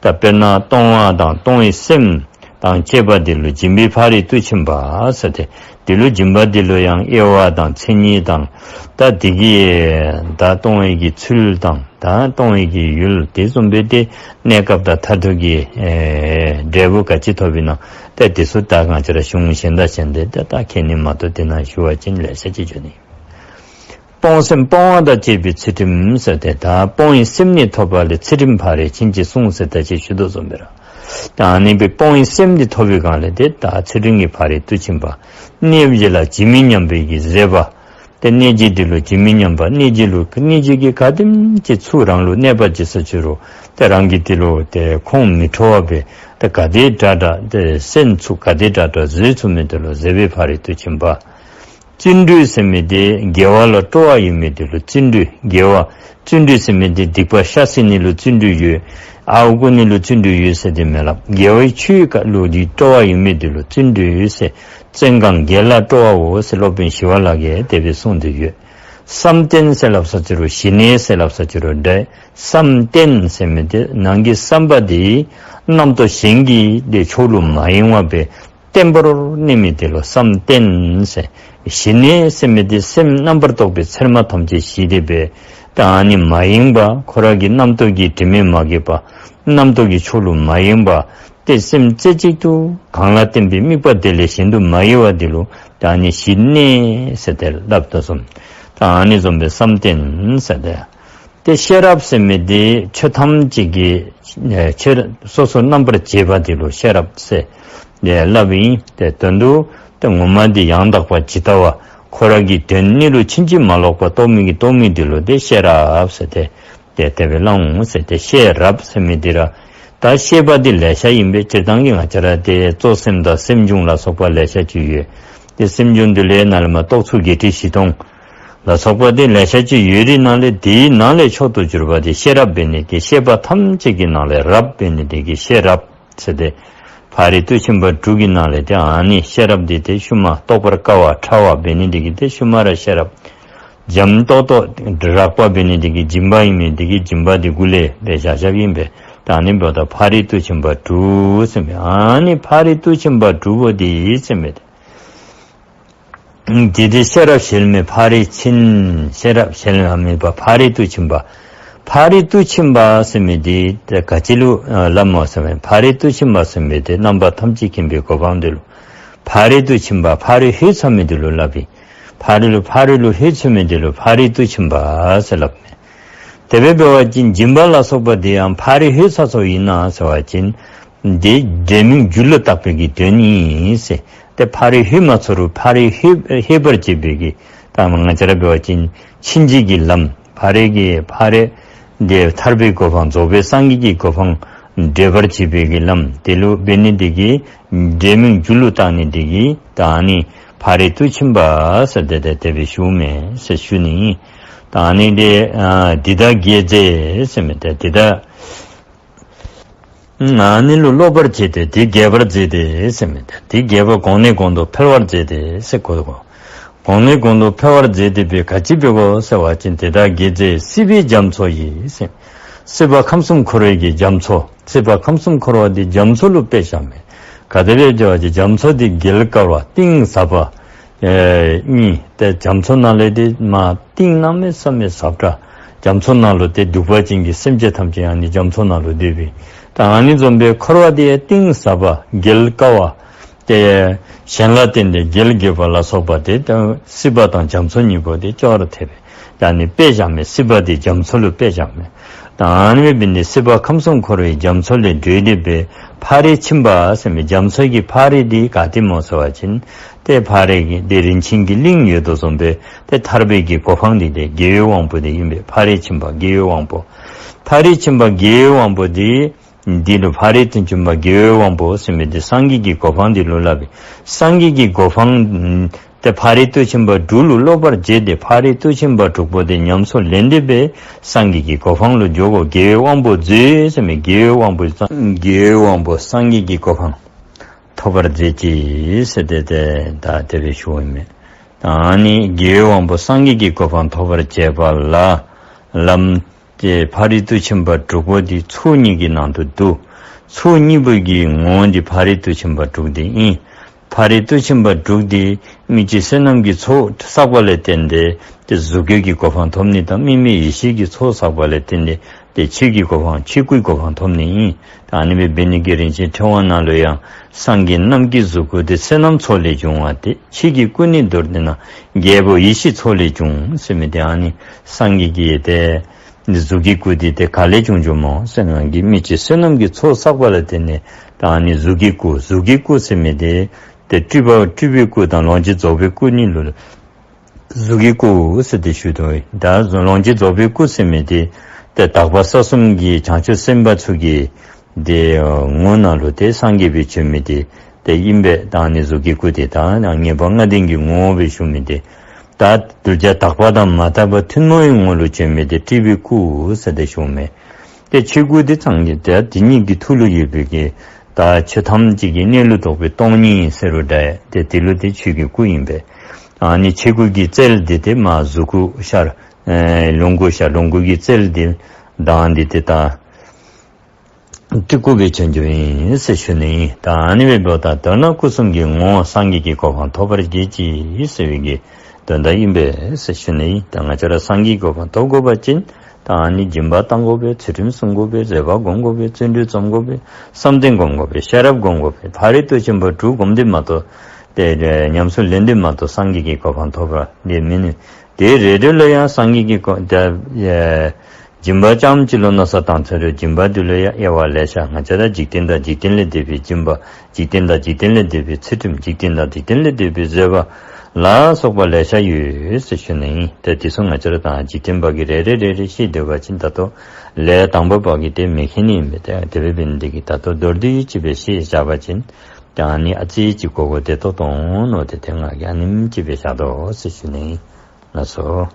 ད་དཔེར་ན་གཏོང་བ་དང་གཏོང་བའི་སེམས་དང་བཅས་པ་དེ་ལུ་སྦྱིན་པའི་ཕ་རོལ་ཏུ་ཕྱིན་པ་ཟེར་ཏེ། དེ་ལུ་སྦྱིན་པ་དེ་ལུ་ཡང་དབྱེ་བ་དང་མཚན་ཉིད་དང་། ད་དེ་གི་ད་གཏོང་བའི་གི་ཚུལ་དང་ད་གཏོང་བའི་གི་ཡུལ་དེ་བཟུམ་སྦེ་ཏེ་གནས་སྐབས་དང་མཐར་ཐུག་གི་ཨེ་འབྲས་བུ་ག་ཅི་ཐོབ་ཨིན་ན། ད་དེ་ཚུ་ད་ང་བཅས་ར་གཞུང་གཞན་དང་གཞན་དེ་ད་ད་མཁྱེན་ནི་མ་གཏོགས་དེ་ནང་ཞུ་བ་ཅིན་ལེ་ཤ་ཅིག་འགྱོ་ནི། སྤོང་སེམས་སྤོང་བ་དང་བཅས་པའི་ཚུལ་ཁྲིམས་ཟེར་ཏེ། ད་སྤོང་བའི་སེམས་ནི་ཐོབ་པ་ལས་ཚུལ་ཁྲིམས་ཕ་རོལ་ཕྱིན་ཅེས་གསུངས་ཟེར་ད་ཅི་ཞུ་དོ་བཟུམ་སྦེ་ར། ད་ཨ་ནི་སྦེ་སྤོང་བའི་སེམས་འདི་ཐོབ་པའི་སྒང་ལས་ཏེ་ད་ཚུལ་ཁྲིམས་ཀྱི་ཕ་རོལ་ཏུ་ཕྱིན་པ། གནས་བཞི་ལ་ཇི་མི་སྙམ་པའི་གི་བཟོད་པ། ཏེ་གནས་བཞི་འདི་ལུ་ཇི་མི་སྙམ་པ་གནས་བཞི་ལུ་གནས་བཞི་གི་ག་དེམ་ཅིག་ཚུར་རང་ལུ་གནོད་པ་བྱིན་ས་ཅི་རུང་ཏེ་རང་གིས་དེ་ལུ་ཏེ་ཁོང་མི་ཁྲོ་བར་སྦེ་ཏེ་ག་དེ་དྲག་དྲག་ཏེ་སེམས་ཚུ་ག་དེ་དྲག་དྲག་བཟོད་ཚུགས་མི་དེ་ལུ་བཟོད་པའི་ཕ་རོལ་ཏུ་ཕྱིན་པ། བརྩོན་འགྲུས་ཟེར་མི་དེ་དགེ་བ་ལ་སྤྲོ་བ་ཡོད་མི་དེ་ལུ་བརྩོན་འགྲུས། དགེ་བ་བརྩོན་འགྲུས་ཟེར་མི་དེ་སྡིག་པ་བཤགས་ཟིན་ནི་ལུ་བརྩོན་འགྲུས་ཡོད། ཨརཝ་རྐུ་ནི་ལུ་བརྩོན་འགྲུས་ཡོད་ཟེར་དེ་མེན་ལགས། དགེ་བའི་ཆོས་ཀ་ལུ་དེ་སྤྲོ་བ་ཡོད་མི་དེ་ལུ་བརྩོན་འགྲུས་ཟེར། བརྩོན་གང་དགེ་ལ་སྤྲོ་བའོ་ཟེར་སློབ་དཔོན་ཞི་བ་ལྷ་གིས་དེ་སྦེ་གསུངས་ཏེ་ཡོད། བསམ་གཏན་ཟེར་སླབ་ས་ཅི་རུང་ཞི་གནས་ཟེར་སླབ་ས་ཅི་རུང་འདྲ། བསམ་གཏན་ཟེར་མི་དེ་ནང་གི་བསམ་པ་དེ་རྣམ་རྟོག་གཞན་གྱི་དེ་ཕྱོགས་ལུ་མ་ཡེངས་པར་སྦེ་བརྟན་པོར་གནས་མི་དེ་ལུ་བསམ་གཏན་ཟེར། ཞི་གནས་ཟེར་མི་དེ་སེམས་རྣམ་པར་རྟོག་པའི་ཚེར་མ་ཐམས་ཅད་ཞི་སྟེ་སྦེ་ད་ཨ་ནི་མ་ཡེངས་པ་ཁོ་ར་གི་རྣམ་རྟོག་གི་དྲི་མས་མ་གོས་པ། རྣམ་རྟོག་གི་ཕྱོགས་ལུ་མ་ཡེངས་པ། ཏེ་སེམས་རྩེ་གཅིག་ཏུ་གང་ལ་བརྟེན་པའི་དམིགས་པ་དེ་ལས་གཞན་དུ་མ་གཡེང་བ་དེ་ལུ་ད་ཨ་ནི་ཞི་གནས་ཟེར་ཏེ་སླབ་དོ་བཟུམ། ད་ཨ་ནི་བཟུམ་སྦེ་བསམ་གཏན་ཟེར་ཏེ། ཏེ་ཤེས་རབ་ཟེར་མི་དེ་ཆོས་ཐམས་ཅད་ཀྱི་ཨེ་ཆོས་སོ་སོ་རྣམ་པར་འབྱེད་པ་དེ་ལུ་ཤེས་རབ་ཟེར་ཏེ་སླབ་ཨིན། ཏེ་དོན་དུ་ཏེ་ངོ་མ་དེ་ཡང་དག་པ་ཇི་ལྟ་བ་ཁོ་ར་གི་དོན་གཉིས་ལུ་ཕྱིན་ཅི་མ་ལོག་པ་རྟོགས་མི་གི་རྟོགས་མི་དེ་ལུ་ཏེ་ཤེས་རབ་ཟེར་ཏེ་ཏེ་དེ་སྦེ་སླབ་འོང་ཟེར་ཏེ། ཤེས་རབ་ཟེར་མི་དེ་ར་ད་ཤེས་པ་དེ་ལེ་ཤ་ཨིན་པས། སྤྱིར་བཏང་གི་ང་བཅས་ར་ཏེ་གཙོ་སེམས་དང་སེམས་བྱུང་ལ་སོགས་པ་ལེ་ཤ་ཅིག་ཡོད། ཏེ་སེམས་བྱུང་དེ་ལས་ནཱ་ལས་མར་རྟོག་ཚོགས་བརྒྱད་ཁྲི་བཞི་སྟོང་ལ་སོགས་པ་དེ་ལེ་ཤ་ཅིག་ཡོད་རིགས་ནང་ལས་དེའི་ནང་ལས་མཆོག་ཏུ་གྱུར་པ་དེ་ཤེས་རབ་འབད་ནི་དེ་གིས་ཤེས་པ་ཐམས་ཅད་ཀྱི་ནང་ལས་རབ་འབད་ནི་དེ་གིས་ཤེས་རབ་ཟེར་ཏེ། ཕ་རོལ་ཏུ་ཕྱིན་པ་དྲུག་གི་ནང་ལས་ཏེ་ཨ་ནི་ཤེས་རབ་དེ་ཏེ་ཤུལ་མ་རྟོགས་པར་དཀའ་བ་ཕྲ་བ་འབད་ནི་དེ་གིས་ཏེ་ཤུལ་མ་ར་ཤེས་རབ། འཇམ་ཏོག་ཏོ་རགས་པ་འབད་ནི་དེ་གིས་སྦྱིན་པ་ཨིན་མི་དེ་གིས་སྦྱིན་པ་དེ་གུ་ལས་སྦེ་བཞག་བཞགཔ་ཨིན་པས། ད་ཨ་ནི་འབདཝ་ད་ཕ་རོལ་ཏུ་ཕྱིན་པ་དྲུག་ཟེར་མི་ཨ་ནི་ཕ་རོལ་ཏུ་ཕྱིན་པ་དྲུག་པོ་དེ་ཟེར་མི་དེ། དེ་དེ་ཤེས་རབ་གཞལ་མེད་ཕ་རོལ་ཕྱིན། ཤེས་རབ་གཞལ་མེད་པ་ཕ་རོལ་ཏུ་ཕྱིན་པ། ཕ་རོལ་ཏུ་ཕྱིན་པ་ཟེར་མི་དེ་ཏེ་ག་ཅི་ལུ་ཨ་སླབ་སྨོ་ཟེར་བ་ཅིན་ཕ་རོལ་ཏུ་ཕྱིན་པ་ཟེར་མི་དེ་རྣམ་པ་ཐམས་ཅད་མཁྱེན་པའི་གོ་འཕང་དེ་ལུ་ཕ་རོལ་ཏུ་ཕྱིན་པ་ཕ་རོལ་ཕྱིན་ཚར་མི་དེ་ལུ་སླབ་ཨིན། ཕ་རོལ་ལུ་ཕ་རོལ་ལུ་ཕྱིན་ཚར་མི་དེ་ལུ་ཕ་རོལ་ཏུ་ཕྱིན་པ་ཟེར་སླབ་མས། དེ་སྦེ་འབད་བ་ཅིན་སྦྱིན་པ་ལ་སོགས་པ་དེ་ཡང་ཕ་རོལ་ཕྱིན་ཚར་སོ་ཨིན་ན་ཟེར་བ་ཅིན་དེ་འབྲས་མིང་རྒྱུ་ལུ་བཏགས་པའི་གི་དོན་ཨིན་ཟེར། ཏེ་ཕ་རོལ་ཕྱིན་མ་ཚར་རུང་ཕ་རོལ་ཕྱིན་ཕྱིན་པར་བྱེད་པའི་གི་ད་ང་བཅས་ར་འབད་བ་ཅིན་ཕྱིན་ཅི་གི་ལམ་ཕ་རོལ་གྱི་ཕ་རོལ་དེ་ཐར་པའི་གོ་འཕང་རྫོགས་པའི་སངས་རྒྱས་ཀྱི་གོ་འཕང་འདྲེན་པར་བྱེད་པའི་གི་ལམ་དེ་ལུ་འབད་ནི་དེ་གིས་འབྲས་མིང་རྒྱུ་ལུ་བཏགས་ནི་དེ་གིས་ད་ཨ་ནི་ཕ་རོལ་ཏུ་ཕྱིན་པ་ཟེར་ཏེ་དེ་དེ་སྦེ་ཞུཝ་མས་ཟེར་ཞུ་ནི། ད་ཨ་ནི་དེ་ཨ་འདི་དག་དགེ་མཛད་ཟེར་མི་དེ་འདི་དག་ཨ་ནི་ལུ་སློབ་པར་བྱེད་དེ་དེ་དགེ་བར་མཛད་དེ་ཟེར་མི་དེ་དེ་དགེ་བ་གོང་ནས་གོང་དུ་འཕེལ་བར་མཛད་དེ་ཟེར་གོ་དགོ། གོང་ནས་གོང་དུ་འཕེལ་བར་མཛད་དེ་སྦེ་ག་ཅི་འབད་དགོ་ཟེར་བ་ཅིན་དེ་དག་དགེ་མཛད་སྲིད་པའི་རྒྱ་མཚོ་ཡི་ཟེར། སྲིད་པ་ཁམས་གསུམ་འཁོར་བའི་གི་རྒྱ་མཚོ། སྲིད་པ་ཁམས་གསུམ་འཁོར་བ་དེ་རྒྱ་མཚོ་ལུ་དཔེ་བཞག་མས། ག་དེ་སྦེ་བྱ་བ་ཅིན་རྒྱ་མཚོ་དེ་གེལ་དཀར་བ་གཏིང་ཟབ་པ་ཨེ་ཨིན། ཏེ་རྒྱ་མཚོ་ནང་ལས་དེ་མ་གཏིང་གནམ་མེད་ས་མེད་ཟབ་དྲགས། རྒྱ་མཚོ་ནང་ལུ་ཏེ་གདུག་པ་ཅན་གྱི་སེམས་ཅན་ཐམས་ཅད་ཡང་ནི་རྒྱ་མཚོ་ནང་ལུ་སྡོད་པས། ད་ཨ་ནི་བཟུམ་སྦེ་འཁོར་བ་དེ་གཏིང་ཟབ་པ་གེལ་དཀར་བ། ཏེ་གཞན་ལ་བརྟེན་ཏེ་གེལ་རྒྱས་པ་ལ་སོགས་པ་དེ་ད་སྲིད་པ་དང་རྒྱ་མཚོ་གཉིས་པོ་དེ་ཅོག་ར་འཐད་པས། ད་ཨ་ནི་དཔེ་བཞག་མས། སྲིད་པ་དེ་རྒྱ་མཚོ་ལུ་དཔེ་བཞག་མས། ད་ཨ་ནི་འབད་ནི་སྲིད་པ་ཁམས་གསུམ་འཁོར་བའི་རྒྱ་མཚོ་ལས་སྒྲོལ་ཏེ་སྦེ་ཕ་རོལ་ཕྱིན་པ་ཟེར་མི་རྒྱ་མཚོ་གི་ཕ་རོལ་དེ་ག་ཏེ་སྨོ་ཟེར་བ་ཅིན་ཏེ་ཕ་རོལ་གྱི་དེ་རིན་ཆེན་གྱི་གླིང་ཡོད་དོ་བཟུམ་སྦེ་ཏེ་ཐར་པའི་གི་གོ་འཕང་དེ་དེ་དགེ་བའི་དབང་པོ་དེ་ཨིན་པས། ཕ་རོལ་ཕྱིན་པ་དགེ་བའི་དབང་པོ། ཕ་རོལ་ཕྱིན་པ་དགེ་བའི་དབང་པོ་དེ་ འདི་ལུ་ཕ་རོལ་ཏུ་ཕྱིན་པ་དགེ་བའི་དབང་པོ་ཟེར་མི་འདི་སངས་རྒྱས་ཀྱི་གོ་འཕང་འདི་ལུ་སླབ་ཨིན། སངས་རྒྱས་ཀྱི་གོ་འཕང་ཏེ་ཕ་རོལ་ཏུ་ཕྱིན་པ་དྲུག་ལུ་སློབ་པར་བྱེད་དེ། ཕ་རོལ་ཏུ་ཕྱིན་པ་དྲུག་པོ་དེ་ཉམས་སུ་ལེན་ཏེ་སྦེ་སངས་རྒྱས་ཀྱི་གོ་འཕང་ལུ་འགྱོ་དགོ། དགེ་བའི་དབང་པོ་མཛོད་ཟེར་མི་དགེ་བའི་དབང་པོ་སངས་དགེ་བའི་དབང་པོ་སངས་རྒྱས་ཀྱི་གོ་འཕང་ཐོབ་པར་མཛད་ཅིག་ཟེར་ཏེ་ཏེ་ད་དེ་སྦེ་ཞུཝ་ཨིན་མས། ད་ཨ་ནི་དགེ་བའི་དབང་པོ་སངས་རྒྱས་ཀྱི་གོ་འཕང་ཐོབ་པར་བྱེད་པ་ལ་ལམ་ཏེ་ཕ་རོལ་ཏུ་ཕྱིན་པ་དྲུག་པོ་འདི་ཚོགས་གཉིས་ཀྱི་ནང་དུ་འདུ། ཚོགས་གཉིས་པོ་གི་ངོ་བོ་འདི་ཕ་རོལ་ཏུ་ཕྱིན་པ་དྲུག་འདི་ཨིན། ཕ་རོལ་ཏུ་ཕྱིན་པ་དྲུག་འདི་མི་བསྐྱོད་བསོད་ནམས་ཀྱི་ཚོགས་བསགས་པ་ལས་བརྟེན་ཏེ་ཏེ་གཟུགས་སྐུ་གི་གོ་འཕང་ཐོབ་ནི་དང་དམིགས་མེད་ཡེ་ཤེས་ཀྱི་ཚོགས་བསགས་པ་ལས་བརྟེན་ཏེ་ཏེ་ཆོས་ཀྱི་གོ་འཕང་ཆོས་སྐུའི་གོ་འཕང་ཐོབ་ནི་ཨིན། ད་ཨ་ནི་སྦེ་འབད་ནི་གི་རིན་ཆེན་ཕྲེང་བ་ནང་ལུ་ཡང་སངས་རྒྱས་རྣམས་ཀྱི་གཟུགས་སྐུ་དེ་བསོད་ནམས་ཚོགས་ལས་བྱུང་བ་སྟེ། ཆོས་ཀྱི་སྐུ་ནི་མདོར་བསྡུ་ན། རྒྱལ་པོ་ཡེ་ཤེས་ཚོགས་ལས་བྱུང་ཟེར་མི་དེ་ཨ་ནི་སངས་རྒྱས་ཀྱི་ཏེ་གཟུགས་ཀྱི་སྐུ་དེ་ཏེ་ག་ལས་བྱུང་བྱུངམ་སྨོ་ཟེར་ན་གི་མི་བསྐྱོད་བསོད་ནམས་ཀྱི་ཚོགས་བསགས་པ་ལ་བརྟེན་ནས་ད་ཨ་ནི་གཟུགས་ཀྱི་སྐུ། གཟུགས་ཀྱི་སྐུ་ཟེར་མི་དེ་ཏེ་སྤྲུལ་པ་སྤྲུལ་པའི་སྐུ་དང་ལོངས་སྤྱོད་རྫོགས་པའི་སྐུ་གཉིས་ལུ་གཟུགས་ཀྱི་སྐུ་ཟེར་ཏེ་ཞུ་དོ། ད་ལོངས་སྤྱོད་རྫོགས་པའི་སྐུ་ཟེར་མི་དེ་ཏེ་དག་པ་ས་གསུམ་གྱི་བྱང་ཆུབ་སེམས་དཔའ་ཚུ་གི་ཏེ་ངོ་ནང་ལུ་ཏེ་སངས་རྒྱས་སྦེ་བྱོན་མི་དེ་ཏེ་ཨིན་པས། ད་ཨ་ནི་གཟུགས་ཀྱི་སྐུ་དེ་ད་ངེས་པ་ལྔ་ལྡན་གྱི་ངོ་བོ་སྦེ་བཞུགས་མི་དེ། ད་གདུལ་བྱ་དག་པ་དང་མ་དག་པ་ཐུན་མོང་བའི་ངོ་ལུ་བྱོན་མི་དེ་སྤྲུལ་པའི་སྐུ་ཟེར་ཏེ་ཞུཝ་མས། ཏེ་ཆོས་སྐུ་དེ་སངས་རྒྱས་ཏེ་དེ་ཉིད་ཀྱི་ཐུགས་ལུ་ཡོད་པའི་གི་ད་ཆོས་ཐམས་ཅད་ཀྱི་གནས་ལུགས་རྟོགས་པའི་སྟོང་ཉིད་ཟེར་རུང་འདྲ། ཏེ་དེ་ལུ་ཏེ་ཆོས་ཀྱི་སྐུ་ཨིན་པས། ཨ་ནི་ཆོས་སྐུ་གི་རྩལ་འདི་ཏེ་མ་གཟུགས་སྐུ་ཤར་ལོངས་སྐུ་ཤར་ལོངས་སྐུ་གི་རྩལ་འདི་དང་འདི་ཏེ་ད་སྤྲུལ་སྐུ་སྦེ་བྱོན་བྱོནམ་ཨིན་ཟེར་ཞུ་ནི་ཨིན། ད་ཨ་ནི་སྦེ་འབདཝ་ད་མདོར་ན་སྐུ་གསུམ་གྱི་ངོ་བོ་སངས་རྒྱས་ཀྱི་གོ་འཕང་ཐོབ་པར་བྱེད་ཅིག་ཟེར་བའི་གི་དོན་དག་ཨིན་པས་ཟེར་ཞུ་ནི་ཨིན། ད་ང་བཅས་ར་སངས་རྒྱས་ཀྱི་གོ་འཕང་ཐོབ་དགོ་པ་ཅིན་ད་ཨ་ནི་སྦྱིན་པ་གཏང་དགོ་པས། ཚུལ་ཁྲིམས་སྲུང་དགོ་པས། བཟོད་པ་སྒོམ་དགོ་པས། བརྩོན་འགྲུས་རྩོམ་དགོ་པས། བསམ་གཏན་སྒོམ་དགོ་པས། ཤེས་རབ་སྒོམ་དགོ་པས། ཕ་རོལ་ཏུ་ཕྱིན་པ་དྲུག་སྒོམ་སྟེ་མ་གཏོགས་ཏེ་ཉམས་སུ་ལེན་ཏེ་མ་གཏོགས་སངས་རྒྱས་ཀྱི་གོ་འཕང་ཐོབ་པ་འདི་མེད་ནི། དེ་རེ་རེ་ལུ་ཡང་སངས་རྒྱས་ཀྱི་གོ་འདི་སྦྱིན་པ་རྐྱངམ་གཅིག་ལུ་མནོ་བསམ་བཏང་ཚར་རུང་སྦྱིན་པ་འདི་ལུ་ཡང་དབྱེ་བ་ལེ་ཤ། ང་བཅས་ར་འཇིག་རྟེན་དང་འཇིག་རྟེན་ལས་འདས་པའི་སྦྱིན་པ། འཇིག་རྟེན་དང་འཇིག་རྟེན་ལས་འདས་པའི་ཚུལ་ཁྲིམས། འཇིག་རྟེན་དང་འཇིག་རྟེན་ལས་འདས་པའི་བཟོད་པ་ལ་སོགས་པ་ལེ་ཤ་ཡོད་ཟེར་ཞུ་ནི་ཨིན། ཏེ་དེ་ཚུ་ང་བཅས་ར་ད་འཇིག་རྟེན་པ་གིས་རེ་རེ་རེ་རེ་ཤེས་སྡོད་པ་ཅིན་ད་ལྟོ་ལས་དང་པ་པ་གིས་ཏེ་མི་མཁྱེན་ནི་ཨིན་པས། ཏེ་དེ་སྦེ་འབད་ནི་དེ་གིས་ད་ལྟོ་མདོར་བསྡུས་ཅིག་སྦེ་ཞུ་བཞག་པ་ཅིན་ད་ཨ་ནི་ཨ་ཙི་ཅིག་གོ་དགོཔ་དེ་ཏོག་ཏོ་འོང་ནུག། ཏེ་ཏེ་ང་གིས་ཨ་ནེམ་ཅིག་སྦེ་བཞག་དོ་ཟེར་ཞུ་ནི་ཨིན། ལགས་སོ།